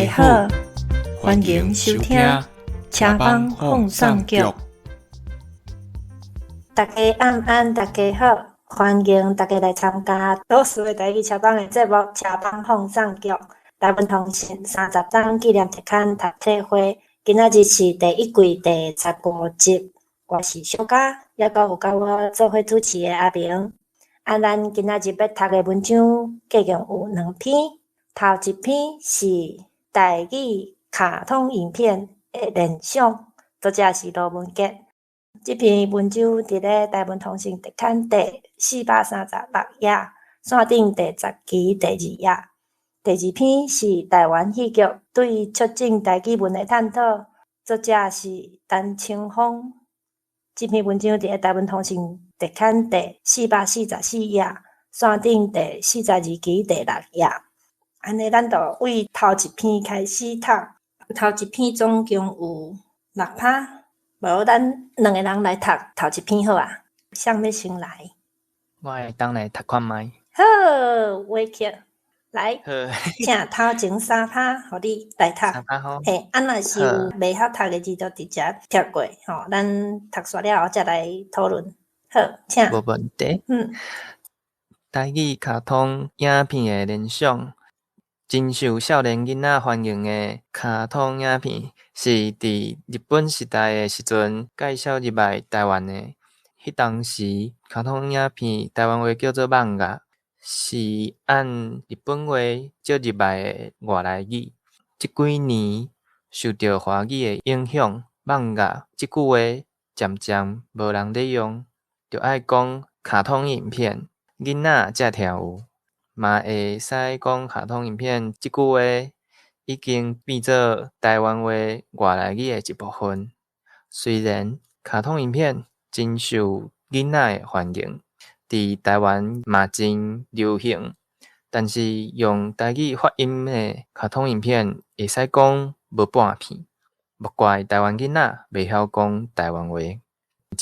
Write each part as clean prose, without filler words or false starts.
家好，歡迎收聽車房放送局。大家晚安，大家好，歡迎大家來參加都市的台語車房的節目《車房放送局》。台文通訊30冬紀念特刊讀冊會，今仔日是第一季第15集。我是小嘉，猶閣有佮我做伙主持的阿明。啊，咱今仔日欲讀的文章，計共有兩篇。頭一篇是台語卡通影片的聯想，作者是羅文傑。這篇文章佇咧台文通訊特刊第436頁，線頂第10期第二頁。第二篇是台灣戲劇對促進台語文的探討，作者是陳清風。這篇文章佇咧台文通訊特刊第444頁，線頂第42期第六頁。按呢，咱就對頭一篇開始讀。頭一篇總共有六趴，無咱兩个人來讀頭一篇好啊？誰欲先來？我會當來讀看覓。好，偉克來，請頭前三趴，予你來讀。三趴好。嘿，啊，若是有袂曉讀的字，就直接跳過吼。咱讀煞了後，才來討論。好，請。無問題。台語卡通影片的聯想。真受少年囡仔歡迎的卡通影片，是佇日本時代的時陣介紹入來台灣的。彼當時，卡通影片台灣話叫做漫畫，是按日本話借入來的外來語。這幾年受著華語的影響，漫畫這句話漸漸無人咧用，著愛講卡通影片，囡仔才聽有。嘛會使講卡通影片這句話已經變做台灣話外來語的一部分。雖然卡通影片真受囡仔的歡迎，佇台灣嘛真流行，但是用台語發音的卡通影片會使講無半片。莫怪台灣囡仔袂曉講台灣話。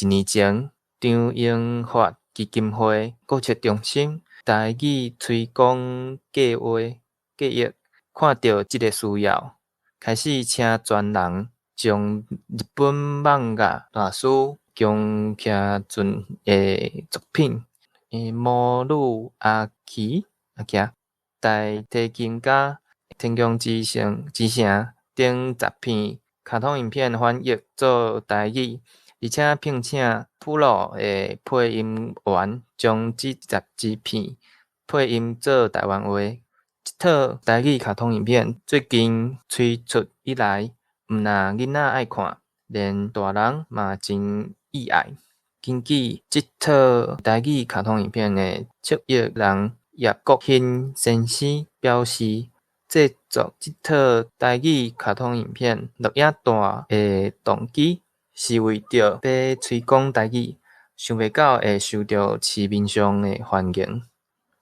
一年前，張榮發基金會國策中心台語推廣計畫計劃看著這个需要，開始請專人將日本漫畫大師宮崎駿的作品《魔女阿奇阿奇大提琴家》天空之城之城等10片卡通影片翻譯做台語，而且聘請普羅的配音員將這10支片配音做台灣話。這套台語卡通影片最近推出以來，毋但囡仔愛看，連大人嘛真喜愛。根據這套台語卡通影片的策劃人葉國興先生表示，製作這套台語卡通影片錄影帶的動機，是為著欲推廣台語，想袂到會受著市面上的歡迎。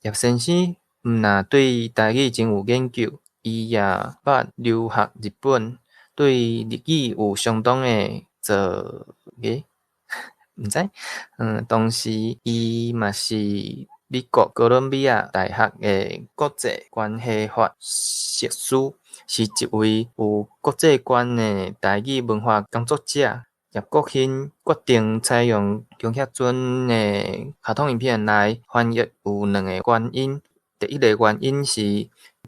葉先生毋但對台語真有研究，伊也捌留學日本，對日語有相當的造詣，毋知。同時伊嘛是美國哥倫比亞大學的國際關係法碩士，是一位有國際觀的台語文化工作者。葉國興決定採用宮崎駿的卡通影片來翻譯，有兩个原因。第一个原因是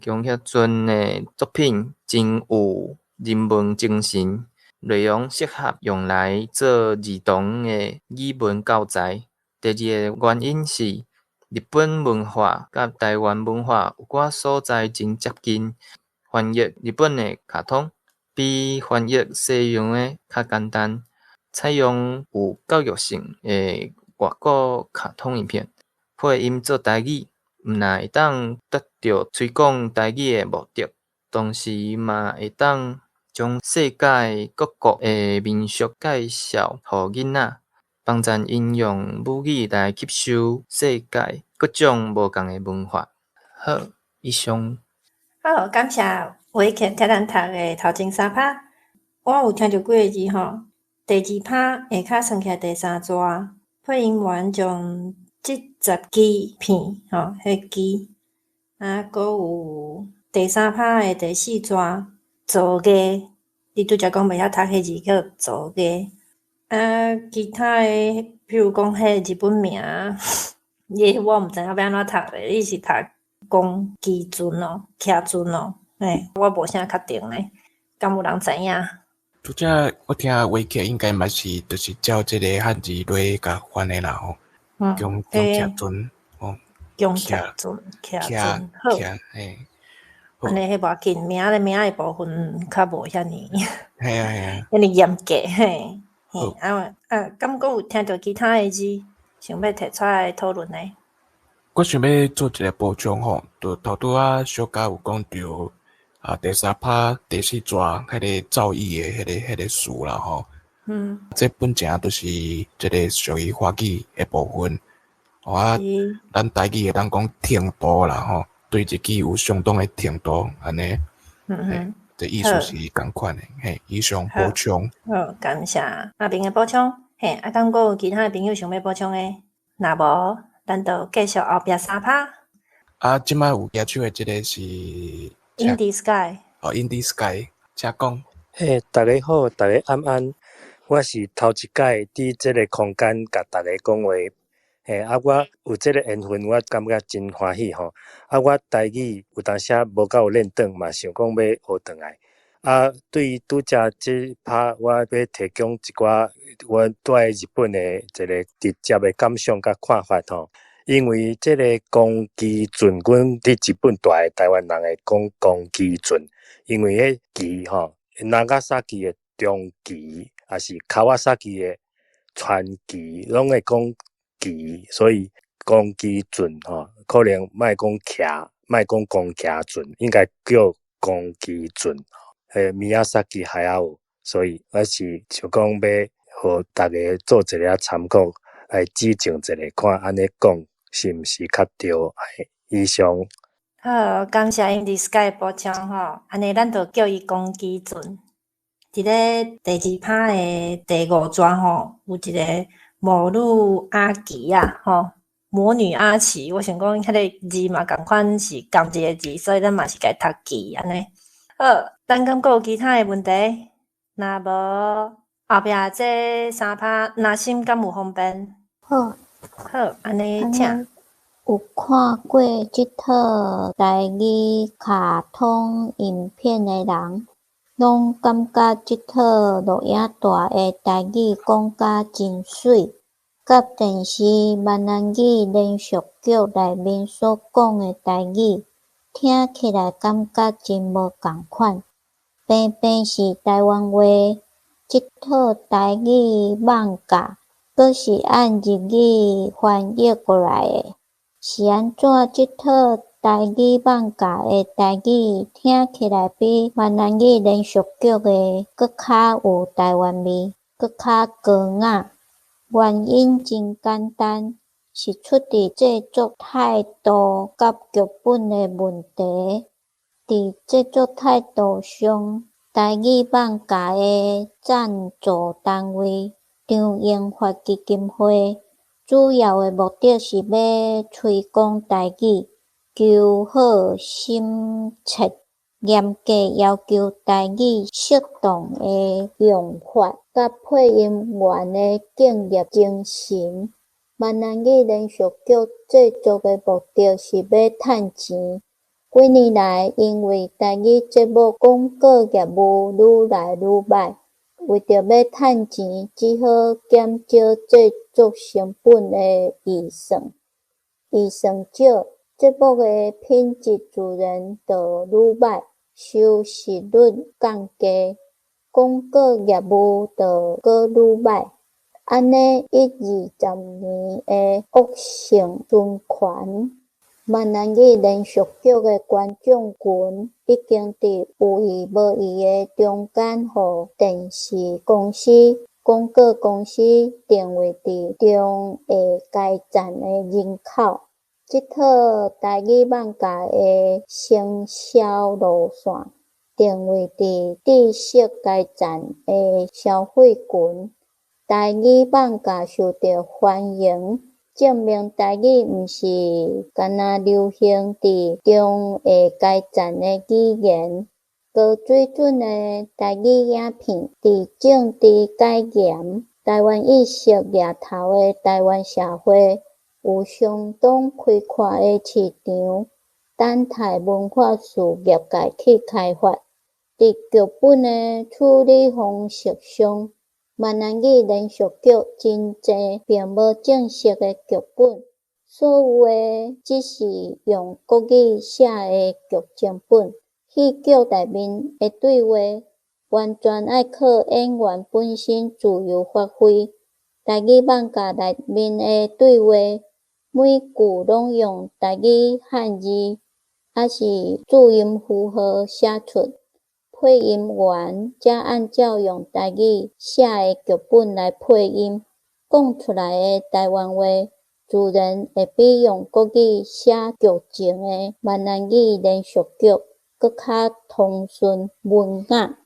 宮崎駿的作品真有人文精神，內容適合用來做兒童的語文教材。第二个原因是日本文化佮台灣文化有寡所在真接近，翻譯日本的卡通比翻譯西洋的較簡單。採用有教育性的外國卡通影片配音做台語，毋但會當達著推廣台語的目的，同時嘛會當將世界各國的民俗介紹予囡仔，幫助𪜶用母語來吸收世界各種無仝的文化。好，以上。好，感謝偉克替咱讀的頭前三趴。我有聽著幾个字吼，第二趴下跤算起來第三逝，配音員將這十支片吼，彼支，啊，閣有第三趴的第四逝，造詣，你拄才講袂曉讀彼字叫造詣。啊，其他的，比如講彼日本名，伊我毋知影欲按怎讀咧，伊是讀宮崎駿哦，崎駿哦，嘿，我無啥確定咧，敢有人知影？拄才我聽維基應該嘛是，就是照這個漢字來共翻的啦吼。宮崎駿，吼。宮崎駿，崎駿，好。嘿。按呢彼無要緊，名咧名的部分較無遐爾，嘿啊嘿啊，遐爾嚴格嘿。嘿，啊啊，敢閣有聽著其他的字，想欲提出來討論的？我想欲做一个補充吼，就頭拄仔小嘉有講著啊，第三拍第四逝彼个造詣的彼个詞啦吼。這本前就是這个屬於華語的部分。啊，咱台語會當講程度啦吼，對日語有相當的程度，按呢。這意思是仝款的，嘿，以上補充。好，感謝阿明的補充。嘿，啊，敢閣有其他的朋友想欲補充的？若無，咱就繼續後壁三拍。啊，這擺有舉手的這个是 In the Sky。哦，In the Sky，請講。嘿，大家好，大家晚安。我是頭一擺佇這个空間共大家講話。嘿，啊，我有這个緣分，我感覺真歡喜吼。啊，我台語有當時無夠有練轉，嘛想講欲學轉來。啊，對於拄才這拍，我欲提供一寡我蹛日本的一个直接的感想佮看法吼。因為這个宮崎駿，阮佇日本蹛的台灣人會講宮崎駿，因為彼崎吼，長崎的長崎，抑是川崎的川崎，攏會講崎，所以宮崎駿吼，可能莫講崎，莫講宮崎駿，應該叫宮崎駿。宮崎駿，所以我是想講欲予大家做一个參考，來指正一下，看按呢講是毋是較對。以上。好，感謝 In the Sky 補充吼，按呢咱就叫伊宮崎駿。佇咧第二拍的第五逝吼，有一个魔女阿奇啊，吼，魔女阿奇，我想講彼个字嘛仝款是仝一个字，所以咱嘛是共讀奇按呢。好，咱敢閣有其他的問題？若無，後壁這三拍若心敢有方便？好。好，按呢請。有看過這套台語卡通影片的人，攏感覺這套錄影帶的台語講甲真媠，佮電視閩南語連續劇內面所講的台語，聽起來感覺真無仝款。平平是台灣話，這套台語漫畫閣是按日語翻譯過來的，是按怎這套台語漫畫的台語聽起來比閩南語連續劇的閣較有台灣味，閣較高雅？原因真簡單，是出佇製作態度佮劇本的問題。佇製作態度上，台語漫畫的贊助單位張榮發基金會，主要的目的是欲推廣台語，求好心切，嚴格要求台語適當的用法佮配音員的敬業精神。閩南語連續劇製作的目的是欲趁錢。幾年來，因為台語節目廣告業務愈來愈䆀，為著欲趁錢，只好減少製作成本的預算。預算少，節目的品質自然就愈䆀，收視率降低，廣告業務就閣愈䆀。按呢一二十年的惡性循環。閩南語連續劇的觀眾群已經佇有意無意的中間，予電視公司、廣告公司定位佇中下階層的人口。這套台語漫畫的行銷路線，定位佇知識階層的消費群。台語漫畫受著歡迎，證明台語毋是干焦流行佇中下階層的語言。高水準的台語影片，佇政治解嚴、台灣意識掠頭的台灣社會，有相當開闊的市場，等待文化事業界去開發。佇劇本的處理方式上，閩南語連續劇真濟並無正式的劇本，所有的只是用國語寫的劇情本。戲劇內面的對話，完全愛靠演員本身自由發揮。台語漫畫內面的對話，每句攏用台語漢字，抑是注音符號寫出，配音員才按照用台語寫的劇本來配音，講出來的台灣話，自然會比用國語寫劇情的閩南語連續劇閣較通順文雅。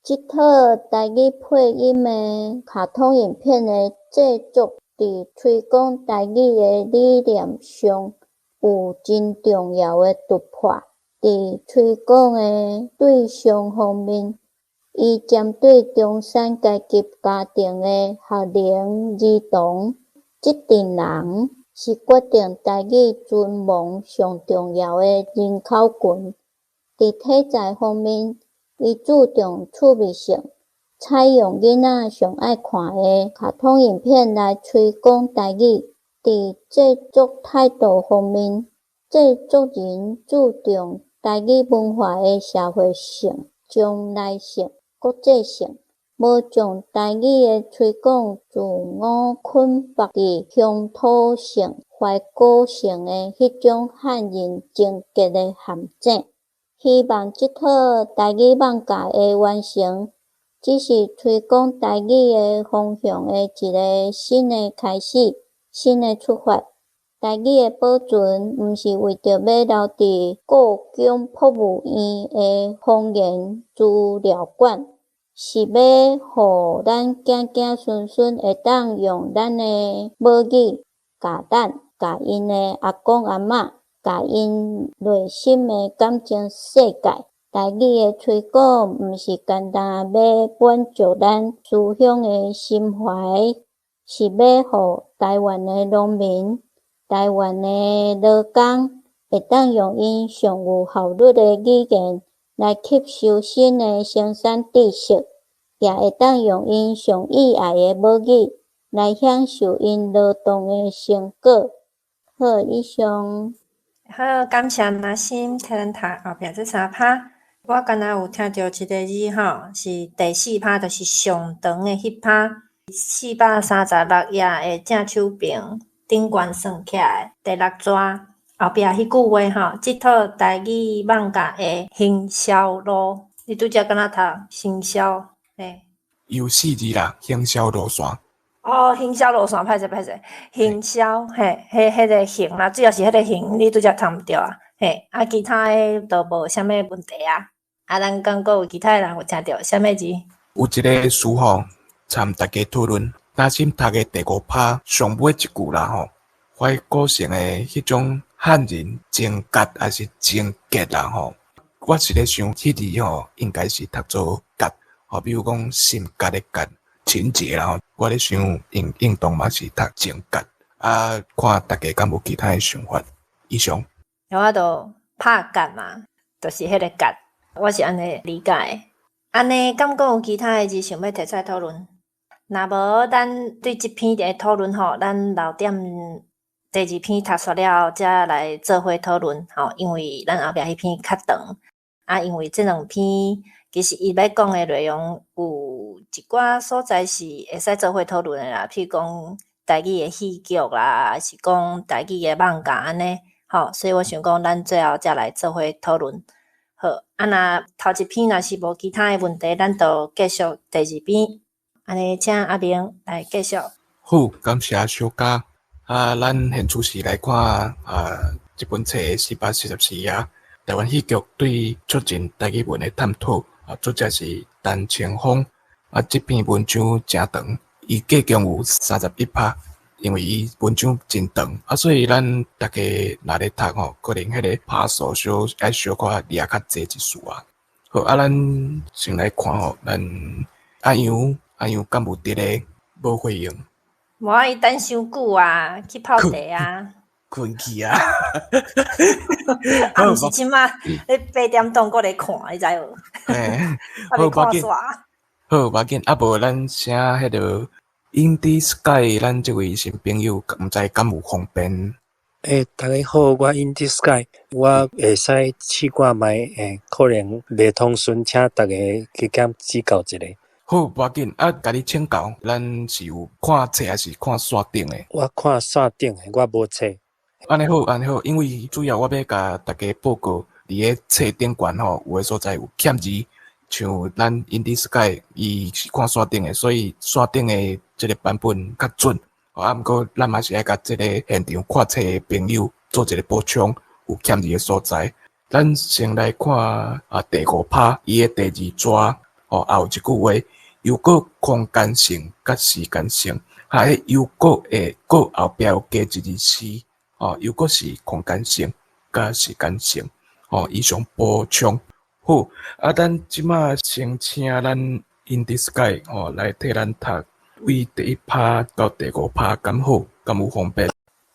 這套台語配音的卡通影片的製作，佇推廣台語的理念上有真重要的突破。佇推廣的對象方面，伊針對中產階級家庭的學齡兒童，這陣人是決定台語存亡上重要的人口群。佇題材方面，伊注重趣味性，採用囡仔上愛看的卡通影片來推廣台語。佇製作態度方面，製作人注重台語文化的社會性、將來性、國際性，無將台語的推廣自我捆縛佇鄉土性、懷古性的彼種漢人情結的陷阱。希望這套台語漫畫的完成，只是推廣台語的方向的一个新的開始，新的出發。台語的保存，毋是為著欲留佇故宮博物院的方言資料館，是欲予咱子子孫孫會當用咱的母語，共咱、共𪜶的阿公阿嬤、共𪜶內心的感情世界。台語的推廣，毋是干焦欲滿足咱思鄉的心懷，是欲予台灣的農民、台灣的勞工，會當用𪜶上有效率的語言來吸收新的生產知識，也會當用𪜶上意愛的母語來享受𪜶勞動的成果。好，以上。好，感謝阿心替咱讀後壁這三拍。我敢若有聽著一个字吼，是第四拍，就是上長的彼拍，436頁的正手邊頂懸算起來，第六逝後壁彼句話吼，這套台語漫畫的行銷路，你拄才敢若讀行銷嘿？有四字啦，行銷路線。哦，行銷路線，歹勢歹勢，行銷嘿，彼彼个行啦，主要是彼个行，你拄才讀毋著啊，嘿，啊，其他的都無啥物問題啊。啊，咱敢閣有其他的人有聽著啥物字？有一个詞吼，參大家討論。擔心讀的第五拍上尾一句啦吼，懷古城的彼種漢人情結抑是情結啦吼，我是咧想，彼字吼應該是讀做結，吼，比如講心結的結，情節啦吼，我咧想應應當嘛是讀情結，啊，看大家敢有其他的想法。以上。我就拍結嘛，就是彼个結，我是按呢理解。按呢，敢閣有其他的字想欲提出來討論？若無，咱對這篇的討論吼，咱留點第二篇讀煞了後，才來做伙討論吼。因為咱後壁彼篇較長，啊，因為這兩篇其實伊欲講的內容有一寡所在是會使做伙討論的啦，譬如講台語的戲劇啦，抑是講台語的漫畫按呢，吼，所以我想講，咱最後才來做伙討論。好，啊，若頭一篇若是無其他的問題，咱就繼續第二篇。按呢，請阿明來繼續。好，感謝小嘉。啊，咱現此時來看啊，這本冊444頁，台灣戲劇對促進台語文的探討。啊，作者是陳清風。啊，這篇文章誠長，伊計共有31拍，因為伊文章真長，啊，所以咱逐家若咧讀吼，可能彼个拍數小愛小可掠較濟一絲啊。好，啊，咱先來看吼，咱阿楊阿楊敢有佇咧無回應？無啊，伊等傷久啊，去泡茶啊。睏去啊！啊，毋是這馬咧8點鐘閣咧看，你知無？嘿，還未看煞。好，無要緊，啊無咱請彼个 Indie Sky，咱這位新朋友，毋知敢有方便？欸，大家好，我 Indie Sky，我會使試看覓，欸，可能袂通順，請大家加減指教一下。好，無要緊，啊，共你請教，咱是有看冊抑是看線頂的？我看線頂的，我無冊。按呢好，按呢好，因為主要我欲共大家報告，佇咧冊頂懸吼，有的所在有欠字，像咱 Indie Sky 伊是看線頂的，所以線頂的這个版本較準。啊，毋過咱嘛是愛共這个現場看冊的朋友做一个補充，有欠字的所在。咱先來看啊，第五拍伊的第二逝，吼，也有一句話，又閣空間性佮時間性，哈，彼又閣的閣後壁有加一字是，吼，又閣是空間性佮時間性，吼，以上補充。好，啊，咱這馬先請咱 Indie Sky 吼來替咱讀。為第一拍到第五拍敢好，敢有方便？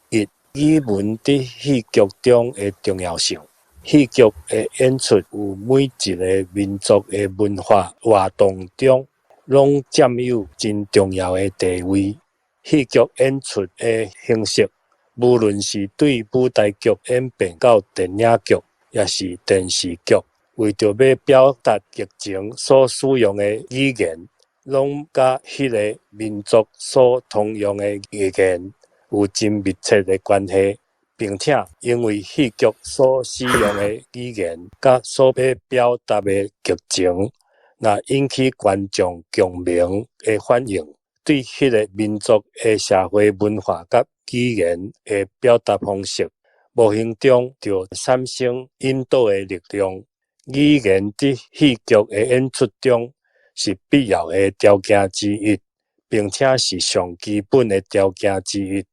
一、語文佇戲劇中的重要性。戲劇的演出有每一个民族的文化活動中，攏佔有真重要的地位。戲劇演出的形式，無論是對舞台劇演變到電影劇，抑是電視劇，為著欲表達劇情所使用的語言，攏佮彼个民族所通用的語言有真密切的關係，並且因為戲劇所使用的語言佮所欲表達的劇情，若引起觀眾共鳴的反應，對彼个民族的社會文化佮語言的表達方式，無形中就產生引導的力量。語言佇戲劇的演出中是必要的條件之一，並且是上基本的條件之一。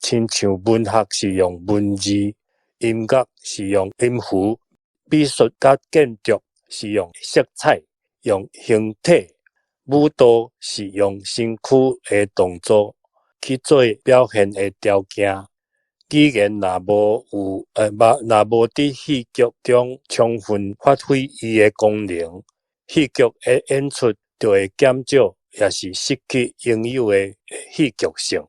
親像文學是用文字，音樂是用音符，美術佮建築是用色彩、用形體，舞蹈是用身軀的動作去做表現的條件。語言若無有，若無佇戲劇中充分發揮伊的功能，戲劇的演出就會減少，抑是失去應有的戲劇性。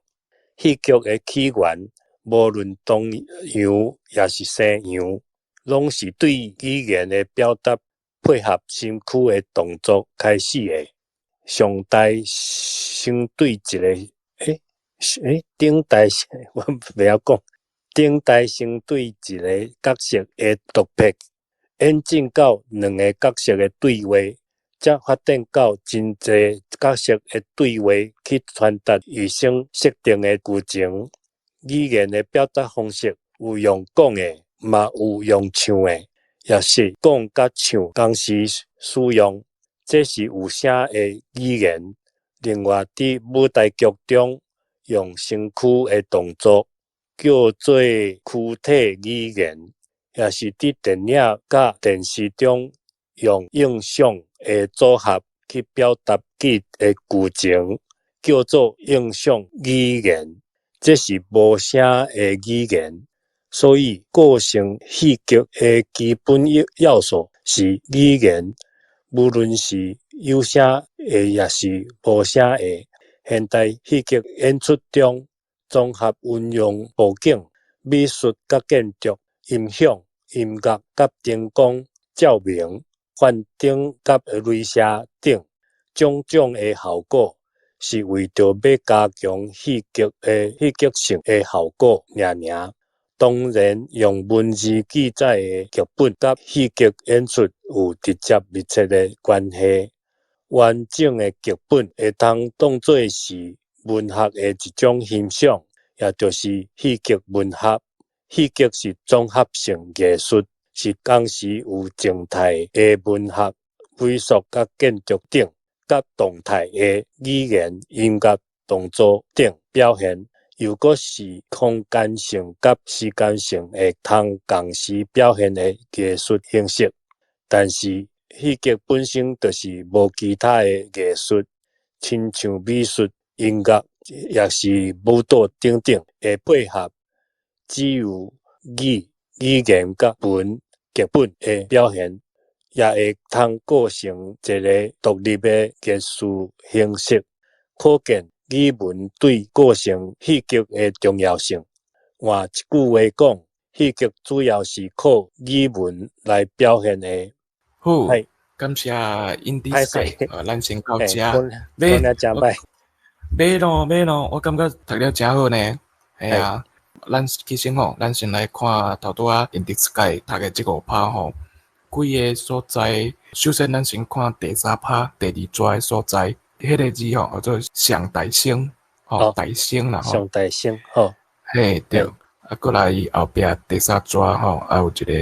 戲劇的起源，無論東洋抑是西洋，攏是對語言的表達配合身軀的動作開始的。上代先對一个，欸欸，頂代我袂曉講，頂代先對一个角色的獨白，演進到兩个角色的對話，才發展到真濟角色的對話去傳達預先設定的劇情。語言的表達方式有用講的，嘛有用唱的，抑是講佮唱同時使用，這是有聲的語言。另外，佇舞台劇中，用身軀的動作叫做軀體語言，抑是佇電影佮電視中用影像的組合去表達劇的劇情，叫做影像語言。這是無聲的語言。所以，構成戲劇的基本要素是語言，無論是有聲的，抑是無聲的。現代戲劇演出中，綜合運用布景、美術佮建築、音響、音樂佮燈光、照明、幻燈佮雷射等種種的效果，是為著欲加強戲劇的戲劇性的效果爾爾。當然，用文字記載的劇本佮戲劇演出有直接密切的關係。完整的劇本會當當做是文學的一種欣賞，也就是戲劇文學。戲劇是綜合性藝術，是同時有靜態的文學、美術佮建築等，佮動態的語言、音樂、動作等表現，又閣是空間性佮時間性會通同時表現的藝術形式。但是，戲劇本身就是無其他的藝術，親像美術、音樂，抑是舞蹈等等的配合，只有語言佮文劇本的表現，也會通構成一个獨立的藝術形式。可見語文對構成戲劇的重要性。換一句話講，戲劇主要是靠語文來表現的。好，感謝 Indie Sky，咱先到這。講了誠歹。袂囉袂囉，我感覺讀了誠好呢。嘿啊，咱其實吼，咱先來看頭拄仔 Indie Sky 讀的這五拍吼，幾个所在。首先，咱先看第三拍第二逝的所在，彼个字吼叫做上大星，吼，大星啦吼。上大星，吼。嘿，對。啊，閣來伊後壁第三逝吼，啊有一个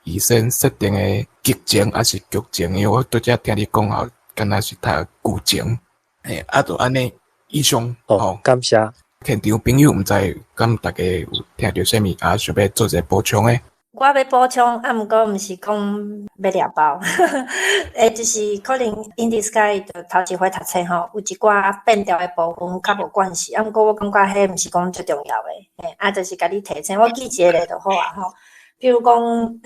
預先設定的劇情，抑是劇情，因為我拄才聽你講吼，敢若是讀劇情。嘿，啊，就按呢以上吼，感謝。現場朋友毋知敢大家有聽著啥物，啊，想欲做一个補充的？我欲補充，啊，毋過毋是講欲掠包，就是可能 Indie Sky 就頭一回讀冊吼，有一寡變調的部分較無關係，啊，毋過我感覺彼毋是講最重要的，嘿，啊，就是共你提醒，我記一个就好啊吼。比如講，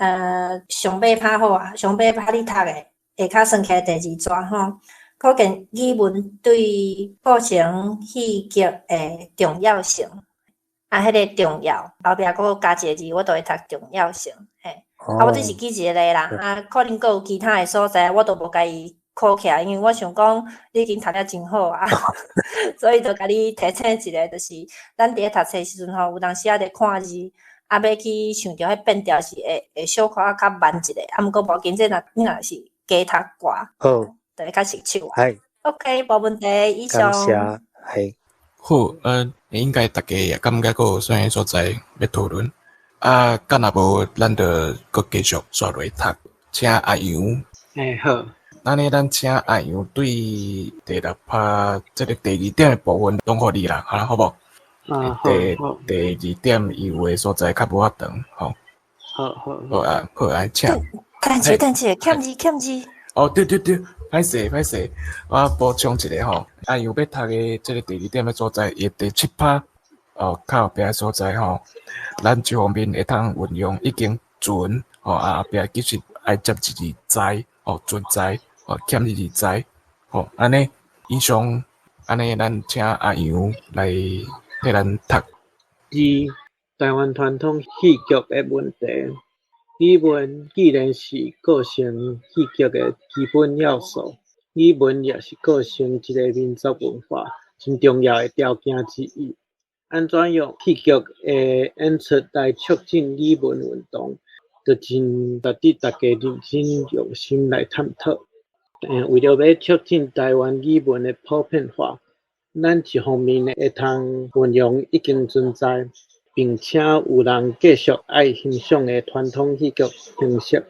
上尾拍好啊，上尾拍你讀的，下跤算起來第二逝吼，可見語文對構成戲劇的重要性。啊，彼个重要，後壁閣加一個字，我都會讀重要性，嘿。啊，我只是記一个例啦，啊，可能閣有其他的所在，我都無共伊考起來，因為我想講你已經讀得真好啊，所以就共你提醒一下，就是咱佇咧讀冊時陣吼，有當時仔佇看字，啊，欲去想著彼變調是會小可較慢一下，啊，毋過無要緊，這若你若是加讀寡，好，就會較熟手。係，OK，無問題，以上。感謝，係。好，應該大家也感覺閣有啥物所在欲討論，啊，敢若無，咱就閣繼續煞落去讀，請阿楊。欸，好。按呢，咱請阿楊對第六拍這个第二點的部分攏予你啦，好啦，好無？啊，好。第二點伊有的所在較無法長，吼。好好。好啊，好啊，請。等者，等者，欠字欠字。哦，對對對，歹勢歹勢，我補充一下吼，阿楊欲讀的這个第二點的所在，伊第七拍哦，較後壁的所在吼，咱這方面會通運用已經存吼，啊後壁其實愛接一字在哦，存在哦，欠一字在吼，按呢以上，按呢咱請阿楊來替咱讀。二、台灣傳統戲劇的問題。語文既然是構成戲劇的基本要素，語文也是構成一个民族文化真重要的條件之一。按怎用戲劇的演出來促進語文運動，就真值得大家認真用心來探討。為著欲促進台灣語文的普遍化，咱一方面會通運用已經存在，並且有人繼續愛欣賞的傳統戲劇形式，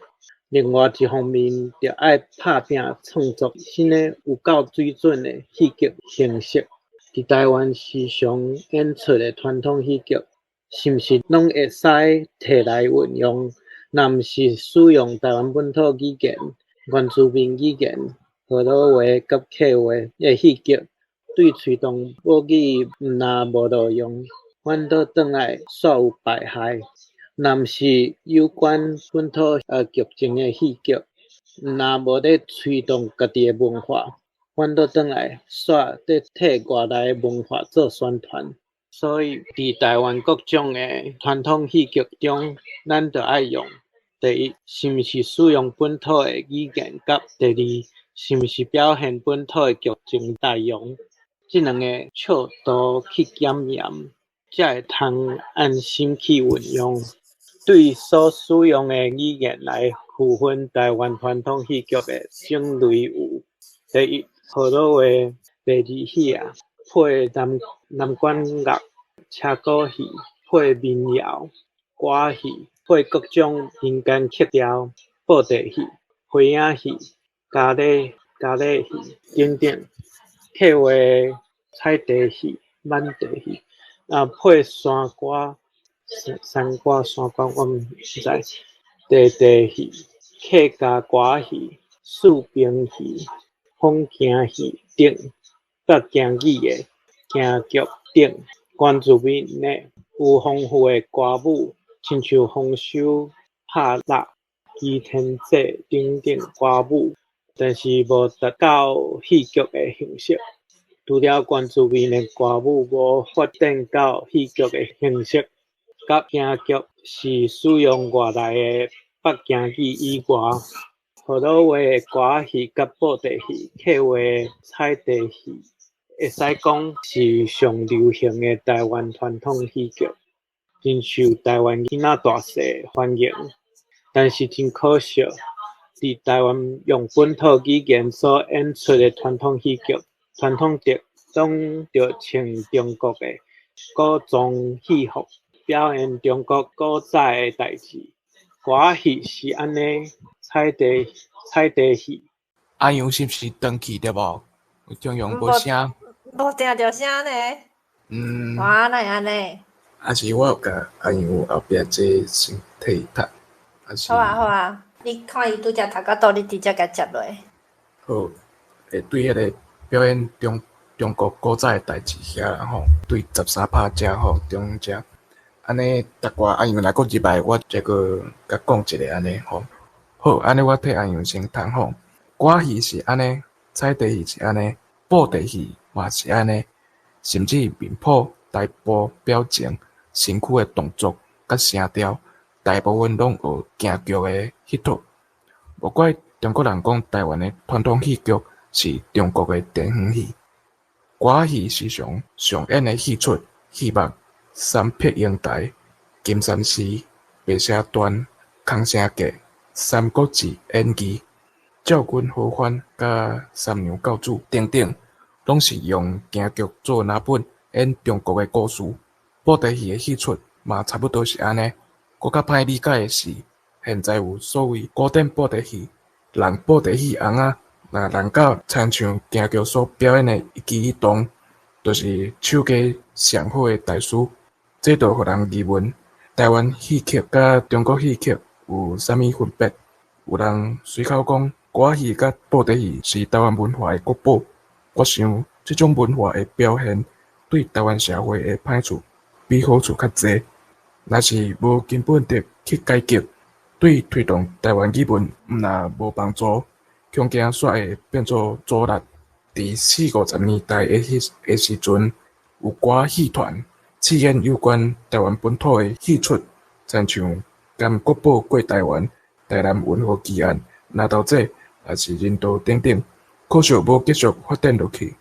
另外一方面，著愛拍拚創作新的有夠水準的戲劇形式。佇台灣時常演出的傳統戲劇，是毋是攏會使提來運用？若毋是使用台灣本土語言、原住民語言、河洛話佮客話的戲劇，對推動母語毋但無路用，反倒轉來煞有敗害。若毋是有關本土劇情的戲劇，毋但無咧推動家己的文化，反倒轉來煞咧替外來文化做宣傳。所以，佇台灣各種的傳統戲劇中，咱著愛用第一，是毋是使用本土的語言；佮第二，是毋是表現本土的劇情內容。這兩个尺度去檢驗，才會通按心去運用。對所使用的語言來區分台灣傳統戲劇的種類有：第一，河洛話白字戲仔，配南管樂、車鼓戲，配民謠、歌戲，配各種民間曲調、布袋戲、皮影戲、咖喱戲等等。客話踩地戲、挽地戲，啊配山歌、山歌，我毋知。地地戲、客家歌戲、四平戲、風行戲等，佮京语的京劇等。原住民的有豐富的歌舞，親像豐收拍獵、祈天祭等等歌舞，但是無達到戲劇的形式。除了原住民的歌舞無發展到戲劇的形式，佮京劇是使用外來的北京語以外，福佬話的歌仔戲佮布袋戲、客話的彩袋戲，會使講是上流行的台灣傳統戲劇，真受台灣囡仔大細歡迎。但是真可惜，佇台灣用本土語言所演出的傳統戲劇，傳統的攏著穿中國的古裝戲服，表演中國古早的代誌。歌仔戲是按呢，彩袋戲。阿楊是毋是轉去對無？中央無聲。無聽著聲呢。哇，哪會按呢？還是我有共阿楊後壁這先替伊讀，還是？好啊好啊，你看伊拄才讀到佗，你直接共接落。好，會對彼个表演中國古早的代誌遐啦吼，對13拍遮吼，中遮。按呢，逐寡阿楊若閣入來，我再閣共講一下按呢吼。好，按呢我替阿楊先讀吼。歌戲是按呢，彩袋戲是按呢，布袋戲嘛是按呢，甚至面譜、台步、表情、身軀的動作佮聲調，大部分攏學京劇的彼套。無怪中國人講台灣的傳統戲劇是中國的電視戲。歌戲時常上演的戲出、戲目，三撇英台、金山寺、白蛇傳、空城計、三國志演義、趙君何歡佮三娘教主等等，攏是用京劇做藍本演中國的故事。布袋戲的戲出嘛差不多是按呢。閣較歹理解的是，現在有所謂古典布袋戲，人布袋戲尪仔，若人甲親像京劇所表演的一舉一動，就是手藝上好的大師。這就予人疑問：台灣戲曲佮中國戲曲有啥物分別？有人隨口講歌仔戲佮布袋戲是台灣文化的國寶。我想這種文化的表現對台灣社會的歹處比好處較濟。若是無根本的去改革，對推動台灣語文毋但無幫助，恐驚煞會變做阻力。佇四五十年代的彼的時陣，有寡戲團試演有關台灣本土的戲出，親像甘國寶過台灣、台南運河奇案、林投姐，抑是人道等等，可惜無繼續發展落去。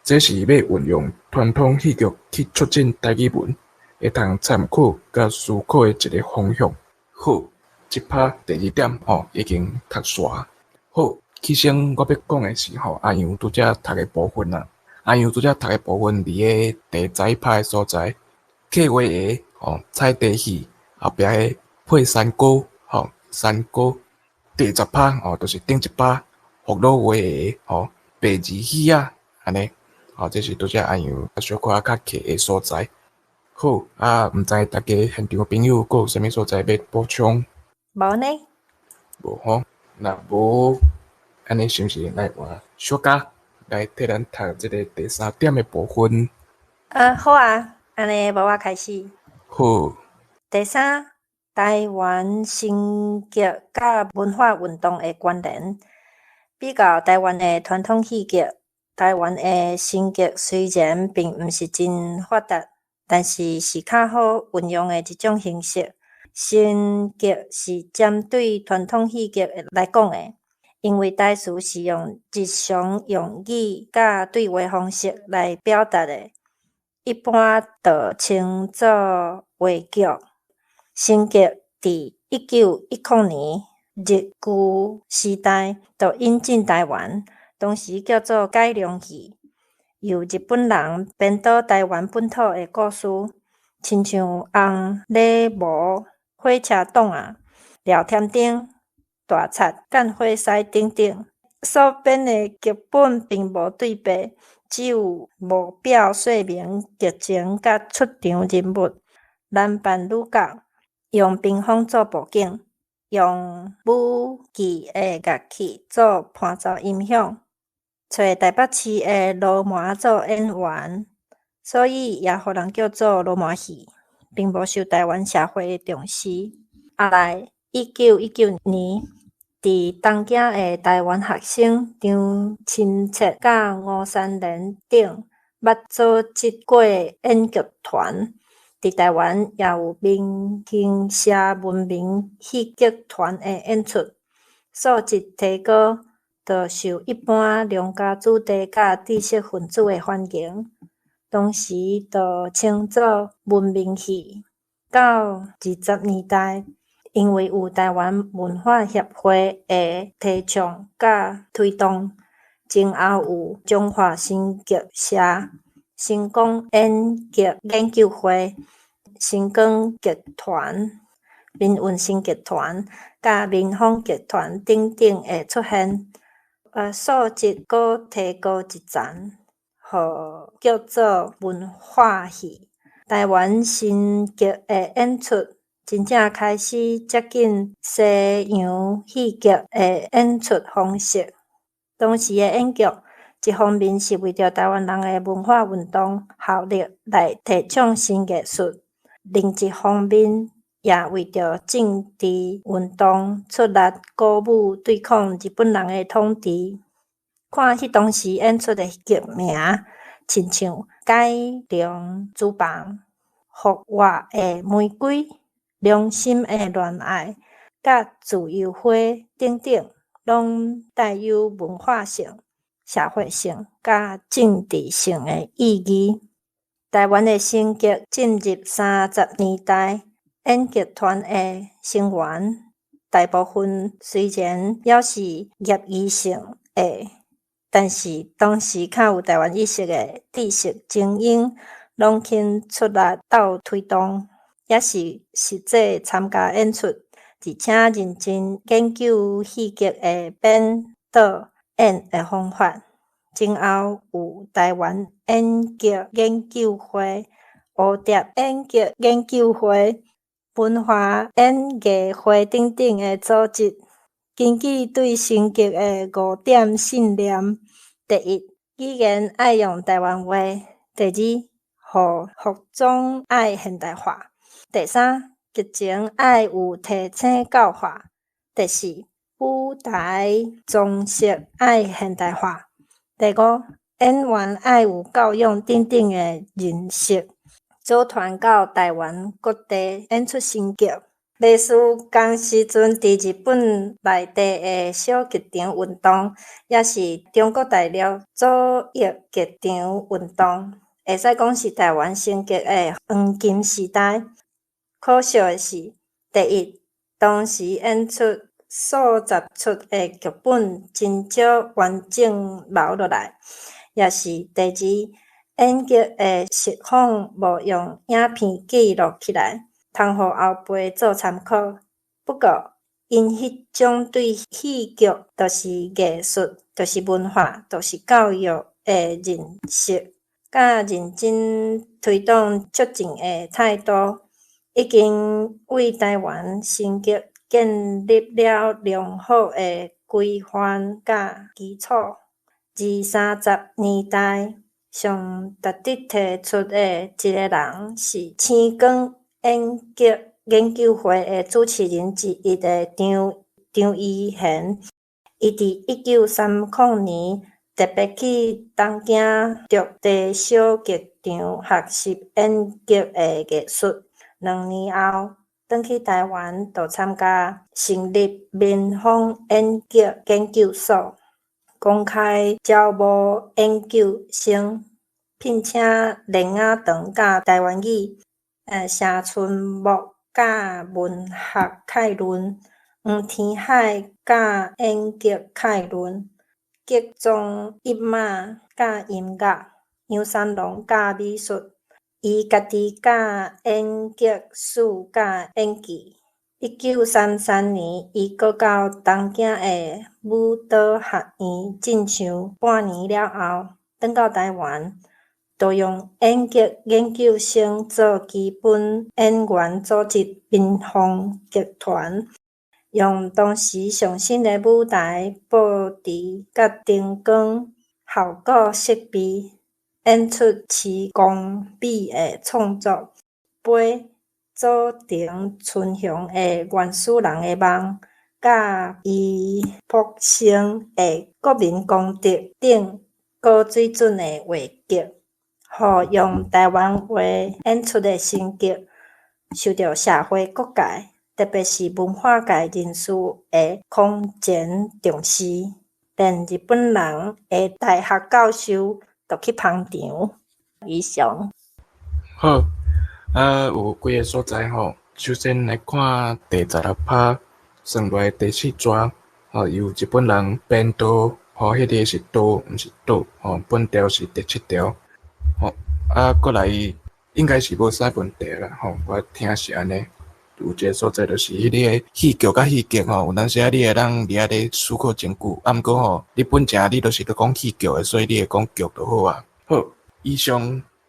這是欲運用傳統戲劇去促進台語文，會通參考佮思考的一个方向。好，這拍第二點吼已經讀煞。好，起先我欲講的是吼阿楊拄才讀的部分啦。阿楊拄才讀的部分佇个第11拍的所在，客話的吼彩袋戲後壁的配山歌吼山歌。第10拍吼，就是頂一拍福佬話的吼白字戲仔按呢，吼這是拄才阿楊小可較卡的所在。好，啊，毋知大家現場朋友閣有啥物所在欲補充？無呢。無吼，若無，按呢是毋是來換小嘉來替咱讀這个第三點的部分？好啊，按呢無我開始。好。第三，台灣新劇佮文化運動的關聯，比較台灣的傳統戲劇，台灣的新劇雖然並毋是真發達，但是是較好運用的一種形式。新劇是針對傳統戲劇來講的，因為台詞是用日常用語佮對話方式來表達的，一般就稱做話劇。新劇佇1910年日據時代就引進台灣，當時叫做改良戲，由日本人編導台灣本土的故事，親像紅禮帽、火車擋仔、廖添丁、大賊干火師等等。所編的劇本並無對白，只有無表說明劇情佮出場人物，男扮女角，用屏風做布景，用武器的樂器做伴奏音響，揣臺北市的羅模做演員，所以也予人叫做羅模戲，並無受臺灣社會的重視。後來，1919年，佇東京的臺灣學生張欽徹佮吳三連等，捌組織過演劇團。佇臺灣也有明興社文明戲劇團的演出，素質提高，就受一般良家子弟佮知識分子的歡迎。當時就稱做文明戲。到20年代，因為有臺灣文化協會的提倡佮推動，前後有中華新劇社、星光演劇研究會、星光劇團、民運新劇團佮民風劇團等等的出現，素質閣提高一層，予叫做文化戲。臺灣新劇的演出真正開始接近西洋戲劇的演出方式。當時的演劇，一方面是為著臺灣人的文化運動效力來提倡新藝術，另一方面也為著政治運動出力鼓舞對抗日本人的統治。看彼當時演出的劇名，親像《改良廚房》、《復活的玫瑰》、《良心的戀愛》佮《自由花》等等，攏帶有文化性、社會性佮政治性的意義。臺灣的新劇進入30年代，演劇團的成員大部分雖然猶是業餘性的，但是當時較有臺灣意識的知識精英，攏肯出力鬥推動，也是實際參加演出，而且認真研究戲劇的編、導、演的方法。前後有臺灣演劇研究會、蝴蝶演劇研究會、文化演藝會等等的組織。根據對新劇的五點信念：第一，語言愛用臺灣話；第二，予服裝愛現代化；第三，劇情愛有提醒教化；第四，舞台裝飾愛現代化；第五，演員愛有教養等等的認識。組團到臺灣各地演出新劇。類似仝時陣佇日本內地的小劇場運動，抑是中國大陸左翼劇場運動，會使講是臺灣新劇的黃金時代。可惜的是，第一，當時演出數十齣的劇本真少完整留落來；抑是第二，演劇的實況無用影片記錄起來，通予後輩做參考。不過，𪜶彼種對戲劇就是藝術、就是文化、就是教育的認識，佮認真推動促進的態度，已經為臺灣新劇建立了良好的規範佮基礎。二三十年代，上值得提出的一个人是星光演劇研究會的主持人之一的張張怡賢。伊佇1930年特別去東京築地小劇場學習演劇的藝術。2年後，轉去臺灣，就參加成立民風演劇研究所，公開招募研究生，聘請連雅堂教臺灣語、謝春木教文學概論，黃天海教演劇概論，劇綜一馬教音樂，楊三郎教美術，伊家己教演劇史佮演技。1933年，伊閣到東京的舞蹈學院進修半年了後，轉到臺灣，就用演劇研究生做基本演員組織民風劇團。用當時上新的舞台布置佮燈光效果設備，演出悽工美的創作，飛佐藤春雄的原始人的夢，佮易卜生的國民公敵等高水準的話劇，予用台灣話演出的新劇，受著社會各界，特別是文化界人士的空前重視，連日本人的大學教授都去捧場。以上。好，啊，有幾个所在吼，首先來看第16拍，算落來第四逝，吼，由日本人編導，吼，彼个是導，毋是倒，吼，本條是第七條，吼，啊，過來應該是無啥問題啦，吼，我聽是按呢。有一个所在就是彼个戲劇佮戲劇吼，有當時仔你會當佇遐咧思考真久，啊，毋過吼，你本正你就是咧講戲劇的，所以你會講劇就好啊。好，以上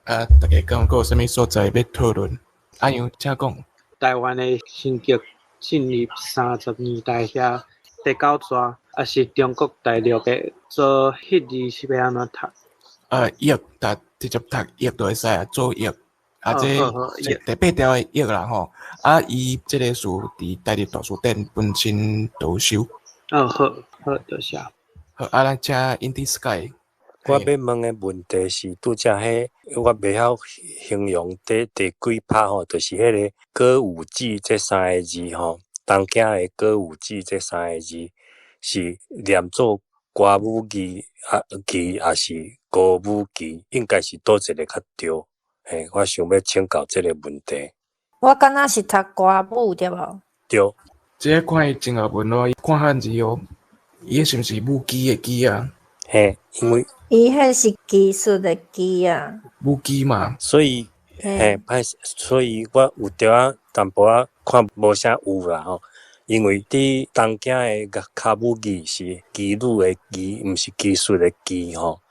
啊，大家敢閣有啥物所在欲討論？阿楊，請講。台灣的新劇進入30年代遐第九逝，也是中國大陸的做彼字是欲按怎讀？啊，譯讀直接讀譯就會使啊，做譯。啊，這第八條的譯啦吼，啊，伊這个詞佇台日大辭典本身都有收。哦，好，好，多謝。好，啊，咱請 Indie Sky。我欲問的問題是，拄才彼我袂曉形容第第幾拍吼，就是彼个歌舞伎這三个字吼，東京的歌舞伎這三個字是念做歌舞伎啊伎，抑是歌舞伎，應該是佗一个較對？嘿，我想欲請教這個問題。我敢若是讀歌舞對無？對。這个看伊前後文咯，看漢字哦，伊彼是毋是舞姬的姬啊？嘿，因為伊彼是技術的技啊。舞姬嘛。所以，嘿，歹勢，所以我有著仔淡薄仔看無啥有啦吼。因為佇東京的歌舞伎是妓女的妓，毋是技術的技吼。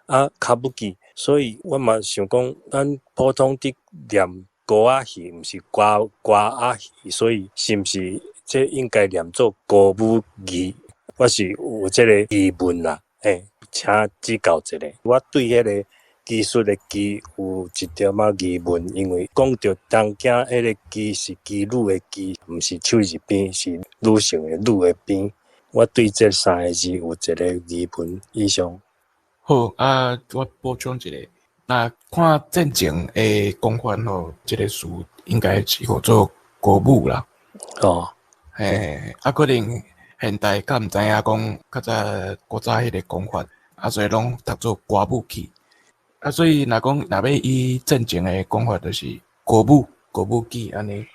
啊，歌舞伎，所以我嘛想講，咱普通佇念歌仔戲，毋是歌歌仔戲，所以是毋是這應該念做歌舞伎？我是有這個疑問啦，嘿，請指教一下。我對彼个技術的技有一點仔疑問，因為講著東京彼个妓是妓女的妓，毋是手字邊，是女性的女的邊。我對這三个字有一個疑問。以上。好，啊，我補充一下，若看戰前的講法吼，這个詞應該是號做歌舞啦。哦，嘿，啊，可能現代較毋知影講較早古早彼个講法，啊，所以攏讀做歌舞戲。啊，所以若講若欲以戰前的講法，就是歌舞、歌舞伎按呢。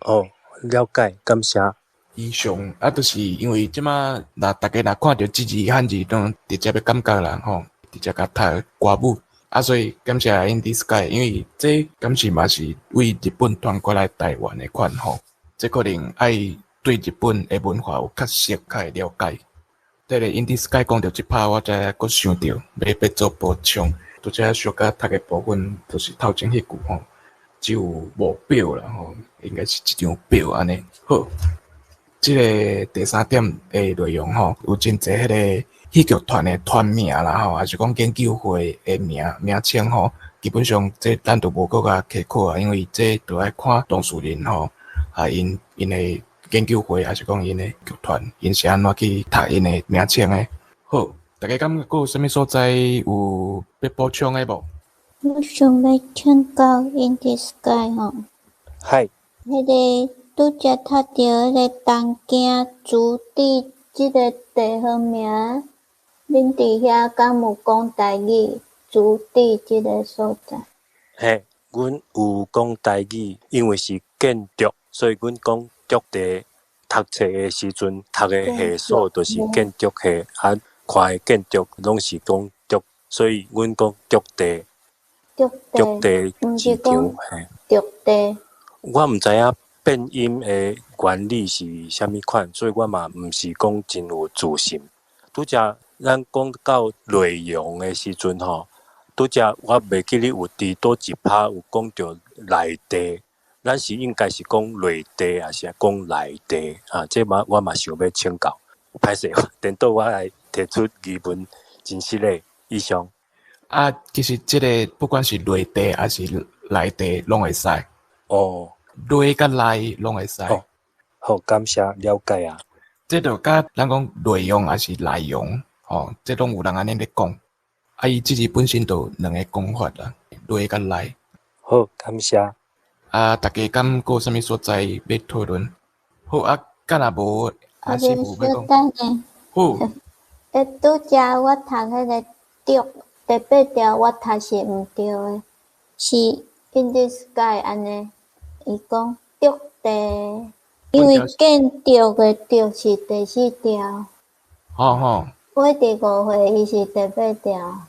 哦，了解，感謝。以上啊，就是因為這馬若大家若看著這字漢字，攏直接欲感覺啦吼，直接共讀歌舞。啊，所以感謝 Indie Sky，因為這敢是嘛是為日本傳過來台灣的款吼，這可能愛對日本的文化有較熟、較會了解。這个 Indie Sky 講著這拍，我才閣想著欲做補充。拄才小可讀的部分，就是頭前彼句吼，只有無表啦吼，應該是一張表按呢。好，這个第三點的內容吼，有真濟彼个戲劇團的團名啦吼，抑是講研究會的名名稱吼，基本上這咱就無閣共稽考啊，因為這就愛看當事人吼，啊𪜶𪜶的研究會，抑是講𪜶的劇團，𪜶是按怎去讀𪜶的名稱的。好，大家感覺閣有啥物所在有欲補充的無？我想欲請教 Indie Sky 吼。嗨。彼个拄才讀著彼个東京築地這个地方名，恁佇遐敢有講台語？築地這个所在？嘿，阮有講台語，因為是建築，所以阮講築地。讀冊的時陣，讀的系所就是建築系，啊，看的建築攏是講築，所以阮講築地。築地市場，嘿。築地。我毋知影變音的原理是啥物款，所以我嘛毋是講真有自信。拄才咱講到內容的時陣吼，拄才我袂記得有佇佗一拍有講著內地，咱是應該是講內地，抑是講內地啊？這嘛我嘛想欲請教。歹勢，顛倒我來提出疑問，真失禮。以上。啊，其實這个不管是內地抑是內地，攏會使。哦，內佮內攏會使。哦，好，感謝了解啊。這就佮咱講內容抑是內容，吼，這攏有人按呢咧講。啊，伊這字本身就兩个講法啦，內佮內。好，感謝。啊，大家敢閣有啥物所在欲討論？好啊，敢若無，阿師傅欲講。等下。好。欸，拄才我讀彼个竹第八條，我讀是毋對的，是 in the sky 按呢。伊講竹地，因為建築的築是第四條。吼吼。我第五歲，伊是第八條。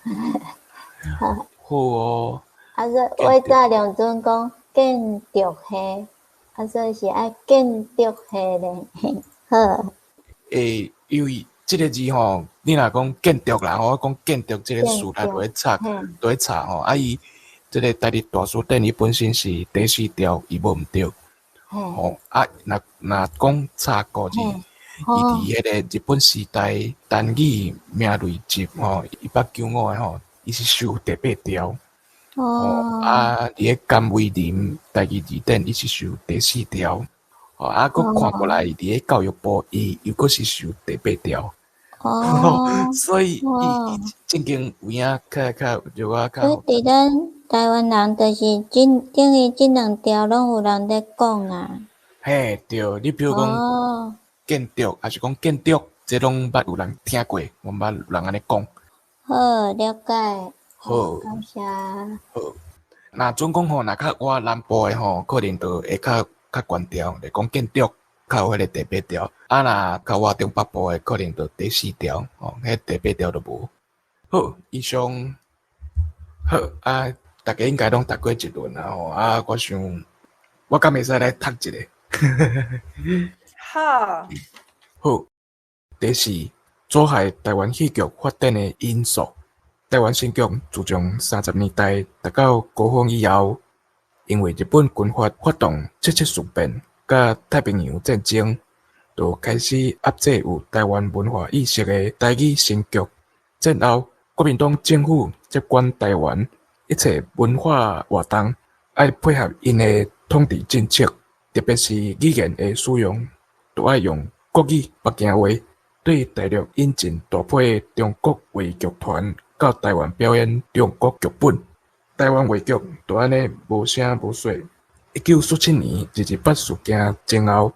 好哦。啊，所以我早兩陣講建築系，啊，所以是愛建築系咧。好。欸，因為這个字吼，你若講建築啦，我講建築這个詞，咱就會查，就會查吼。啊，伊這个台日大辭典，伊本身是第四條，伊無毋對。吼，啊，若若講查古字，伊佇彼个日本時代單語名類集吼，195个吼，伊是收第八條。哦。啊，佇咧甘為霖台語字典，伊是收第四條。吼，啊，閣看過來，佇咧教育部，伊又閣是收第八條。哦。所以伊伊正經有影較較就我較。所以佇咱台灣人，就是這等於這兩條攏有人咧講啊。嘿，對，你比如講建築，抑是講建築，這攏捌有人聽過，我捌有人按呢講。好，了解。好，感謝。好，若準講吼，若較倚南部的吼，可能就會較較懸調，來講建築較有彼个第八條。啊，若較倚中北部的，可能就第四條，吼，彼第八條就無。好，以上，好啊，大家應該攏讀過一輪啊吼，啊，我想，我敢會使來讀一下？好。好，第四，阻礙台灣戲劇發展的因素。台灣新劇自從30年代達到高峰以後，因為日本軍閥發動七七事變佮太平洋戰爭，就開始壓制有台灣文化意識的台語新劇。戰後，國民黨政府接管台灣，一切文化活動愛配合𪜶的統治政策，特別是語言的使用，都愛用國語北京話。對大陸引進大批中國話劇團到台灣表演中國劇本，台灣話劇就按呢無聲無息。1947年二二八事件前後，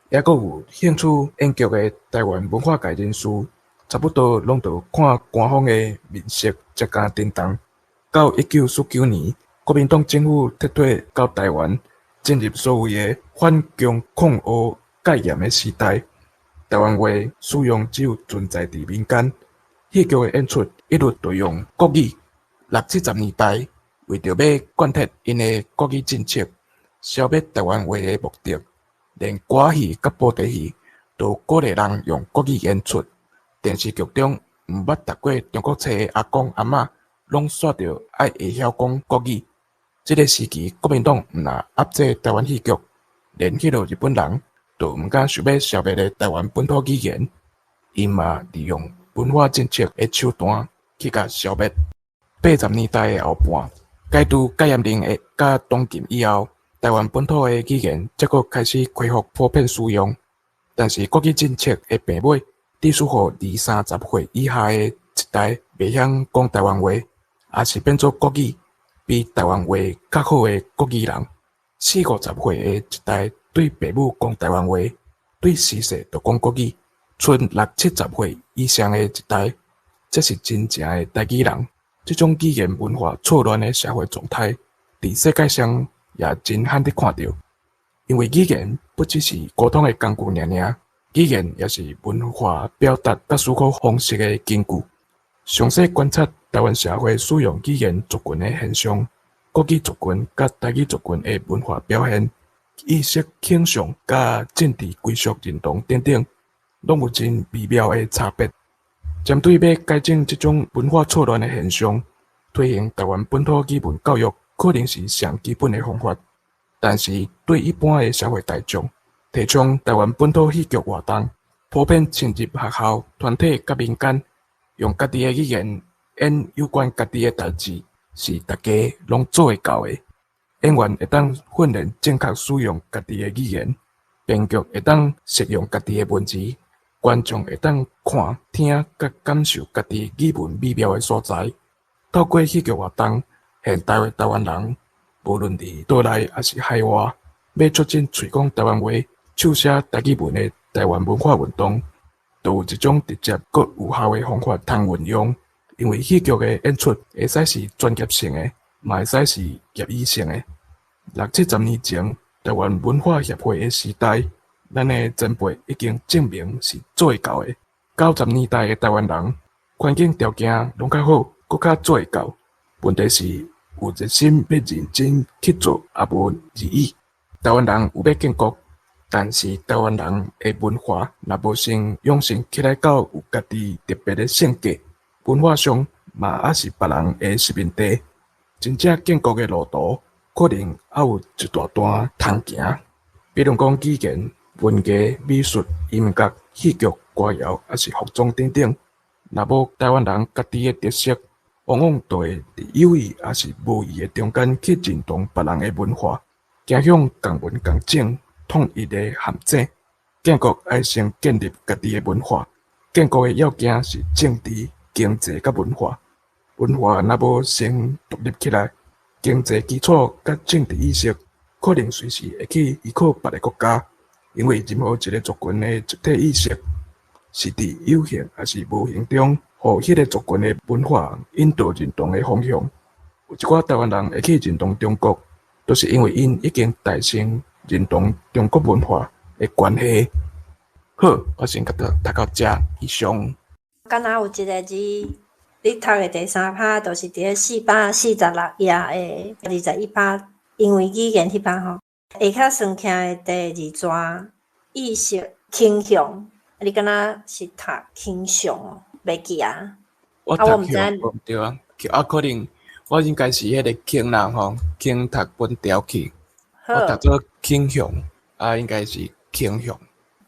猶閣有興趣演劇的台灣文化界人士，差不多攏著看官方的面色才敢振動。到1949年，國民黨政府撤退到台灣，進入所謂的反共抗倭戒嚴的時代，台灣話使用只有存在佇民間。戲劇的演出一律都用國語。六七十年代，為著欲貫徹𪜶的國語政策，消滅台灣話的目的，連歌戲佮布袋戲都鼓勵人用國語演出。電視劇中毋捌讀過中國冊的阿公阿嬤，攏煞著愛會曉講國語。這个時期，國民黨毋但壓制台灣戲劇，連彼落日本人都毋敢想欲消滅的台灣本土語言，𪜶嘛利用文化政策的手段去共消滅。80年代的後半，解除戒嚴令的佮黨禁以後，台灣本土的語言才閣開始恢復普遍使用。但是國語政策的病尾，致使予二三十歲以下的一代袂曉講台灣話，抑是變做國語比台灣話較好的國語人。四五十歲的一代對爸母講台灣話，對時勢就講國語。賰六七十歲以上的一代，才是真正的台語人。這種語言文化錯亂的社會狀態，佇世界上也真罕得看著。因為語言不只是溝通的工具爾爾，語言也是文化表達佮思考方式的根據。詳細觀察台灣社會使用語言族群的現象，國語族群佮台語族群的文化表現、意識傾向佮政治歸屬認同等等，攏有真微妙的差別。針對欲改正這種文化錯亂的現象，推行台灣本土語文教育，可能是上基本的方法。但是對一般的社會大眾，提倡台灣本土戲劇活動，普遍進入學校、團體佮民間，用家己的語言演有關家己的代誌，是大家攏做會到的。演員會當訓練正確使用家己的語言，編劇會當適用家己的文字，觀眾會當看、聽佮感受家己語文美妙的所在。透過戲劇活動，現代的台灣人，無論佇島內抑是海外，欲促進喙講台灣話、手寫台語文的台灣文化運動，就有一種直接閣有效的方法通運用。因為戲劇的演出會使是專業性的，嘛會使是業餘性的。六七十年前，台灣文化協會的時代，咱的前輩已經證明是做會到的。90年代的台灣人，環境條件攏較好，閣較做會到。問題是有熱心欲認真去做，也無而已。台灣人有欲建國，但是台灣人的文化若無先養成起來到有家己特別的性格，文化上嘛猶是別人的殖民地。真正建國的路途，可能猶有一大段通行。比如講語言、文藝、美術、音樂、戲劇、歌謠，抑是服裝等等。若無台灣人家己的特色，往往就會佇有意抑是無意的中間去認同別人的文化，走向共文共種統一的陷阱。建國愛先建立家己的文化，建國的要件是政治、經濟佮文化。文化若無先獨立起來，經濟基礎佮政治意識可能隨時會去依靠別个國家，因為任何一个族群的集體意識，是佇有形抑是無形中，予彼个族群的文化引導認同的方向。有一寡台灣人會去認同中國，都是因為𪜶已經大成認同中國文化的關係。好，我先共讀到遮，以上。敢若有一个字，你讀的第三趴，就是佇咧446頁的21趴，因為語言彼趴吼，下跤算起來的第二段意識傾向，你敢若是讀傾向哦？袂記啊？我讀向對啊，啊可能我應該是彼个傾啦吼，傾讀本調去，我讀做傾向，啊應該是傾向。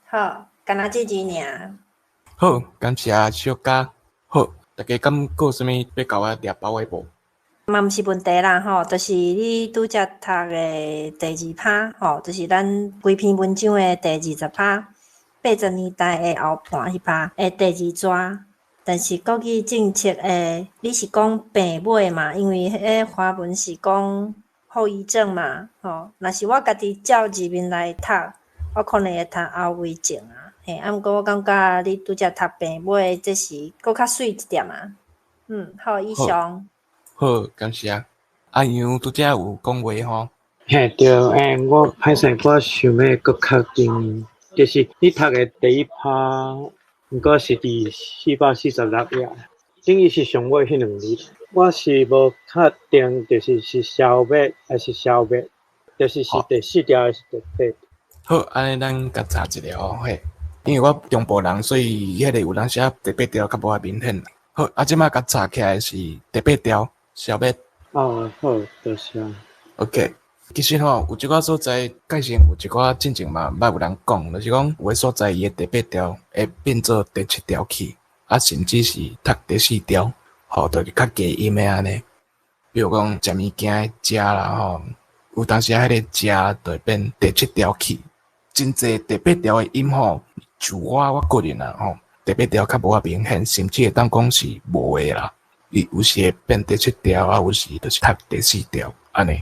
好，敢若這字爾。好，感謝小嘉。好，大家敢閣有啥物欲共我掠包的無？嘛毋是問題啦吼，就是你拄才讀的第二趴吼，就是咱規篇文章的第20趴，80年代的後半彼趴的第二段。但是國語政策的，你是講病尾嘛？因為彼個華文是講後遺症嘛，吼。若是我家己照字面來讀，我可能會讀後遺症啊。嘿，啊，毋過我感覺你拄才讀病尾，這是閣較媠一點啊。嗯，好，以上。好，感謝。阿楊拄才有講話吼。嘿，對，我歹勢，我想欲閣確定，就是你讀的第一趴。毋過是佇446頁，等於是上尾彼兩字。我是無確定，就是是消滅抑是消滅，就是是第四條抑是第八條。好，按呢咱共查一下哦，嘿，因為我中部人，所以彼个有當時仔第八條較無遐明顯。好，啊，這擺共查起來是第八條消滅。哦，好，多謝。 OK，其實吼，有一寡所在，界線有一寡進前嘛捌有人講，就是講有的所在伊的第八條會變做第七條去，啊，甚至是讀第四條，吼，就是較低音的按呢。比如講食物件的食啦吼，有當時仔彼個食就會變第七條去。真濟第八條的音吼，就我個人啊吼，第八條較無遐明顯，甚至會當講是無的啦。伊有時會變第七條，啊，有時就是讀第四條按呢。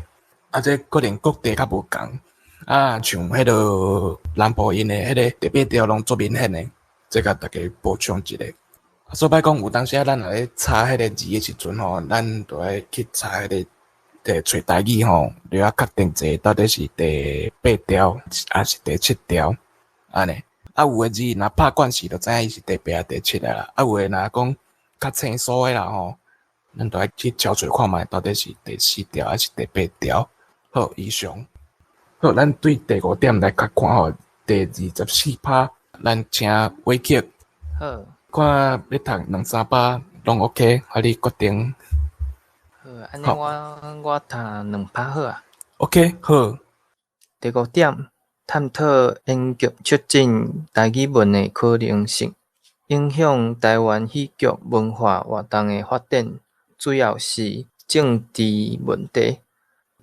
啊，這可能各地較無仝，啊，像彼个南部𪜶的彼个第八條攏足明顯的，這共大家補充一下。啊，所以講有當時仔咱若咧查彼个字的時陣吼，咱就愛去查彼个，佇揣台語吼，就愛確定者到底是第八條抑是第七條，按呢。啊，有的字若拍慣勢，就知影伊是第八抑第七啦。啊，有的若講較生疏的啦吼，咱就愛去敲揣看覓到底是第四條抑是第八條。好，以上。好，咱對第五點來較看吼，第24趴，咱請偉克。好。看欲讀兩三趴攏 OK，啊你決定。好，按呢我讀兩趴好啊。 OK，好。第五點，探討演劇促進台語文的可能性，影響台灣戲劇文化活動的發展，主要是政治問題。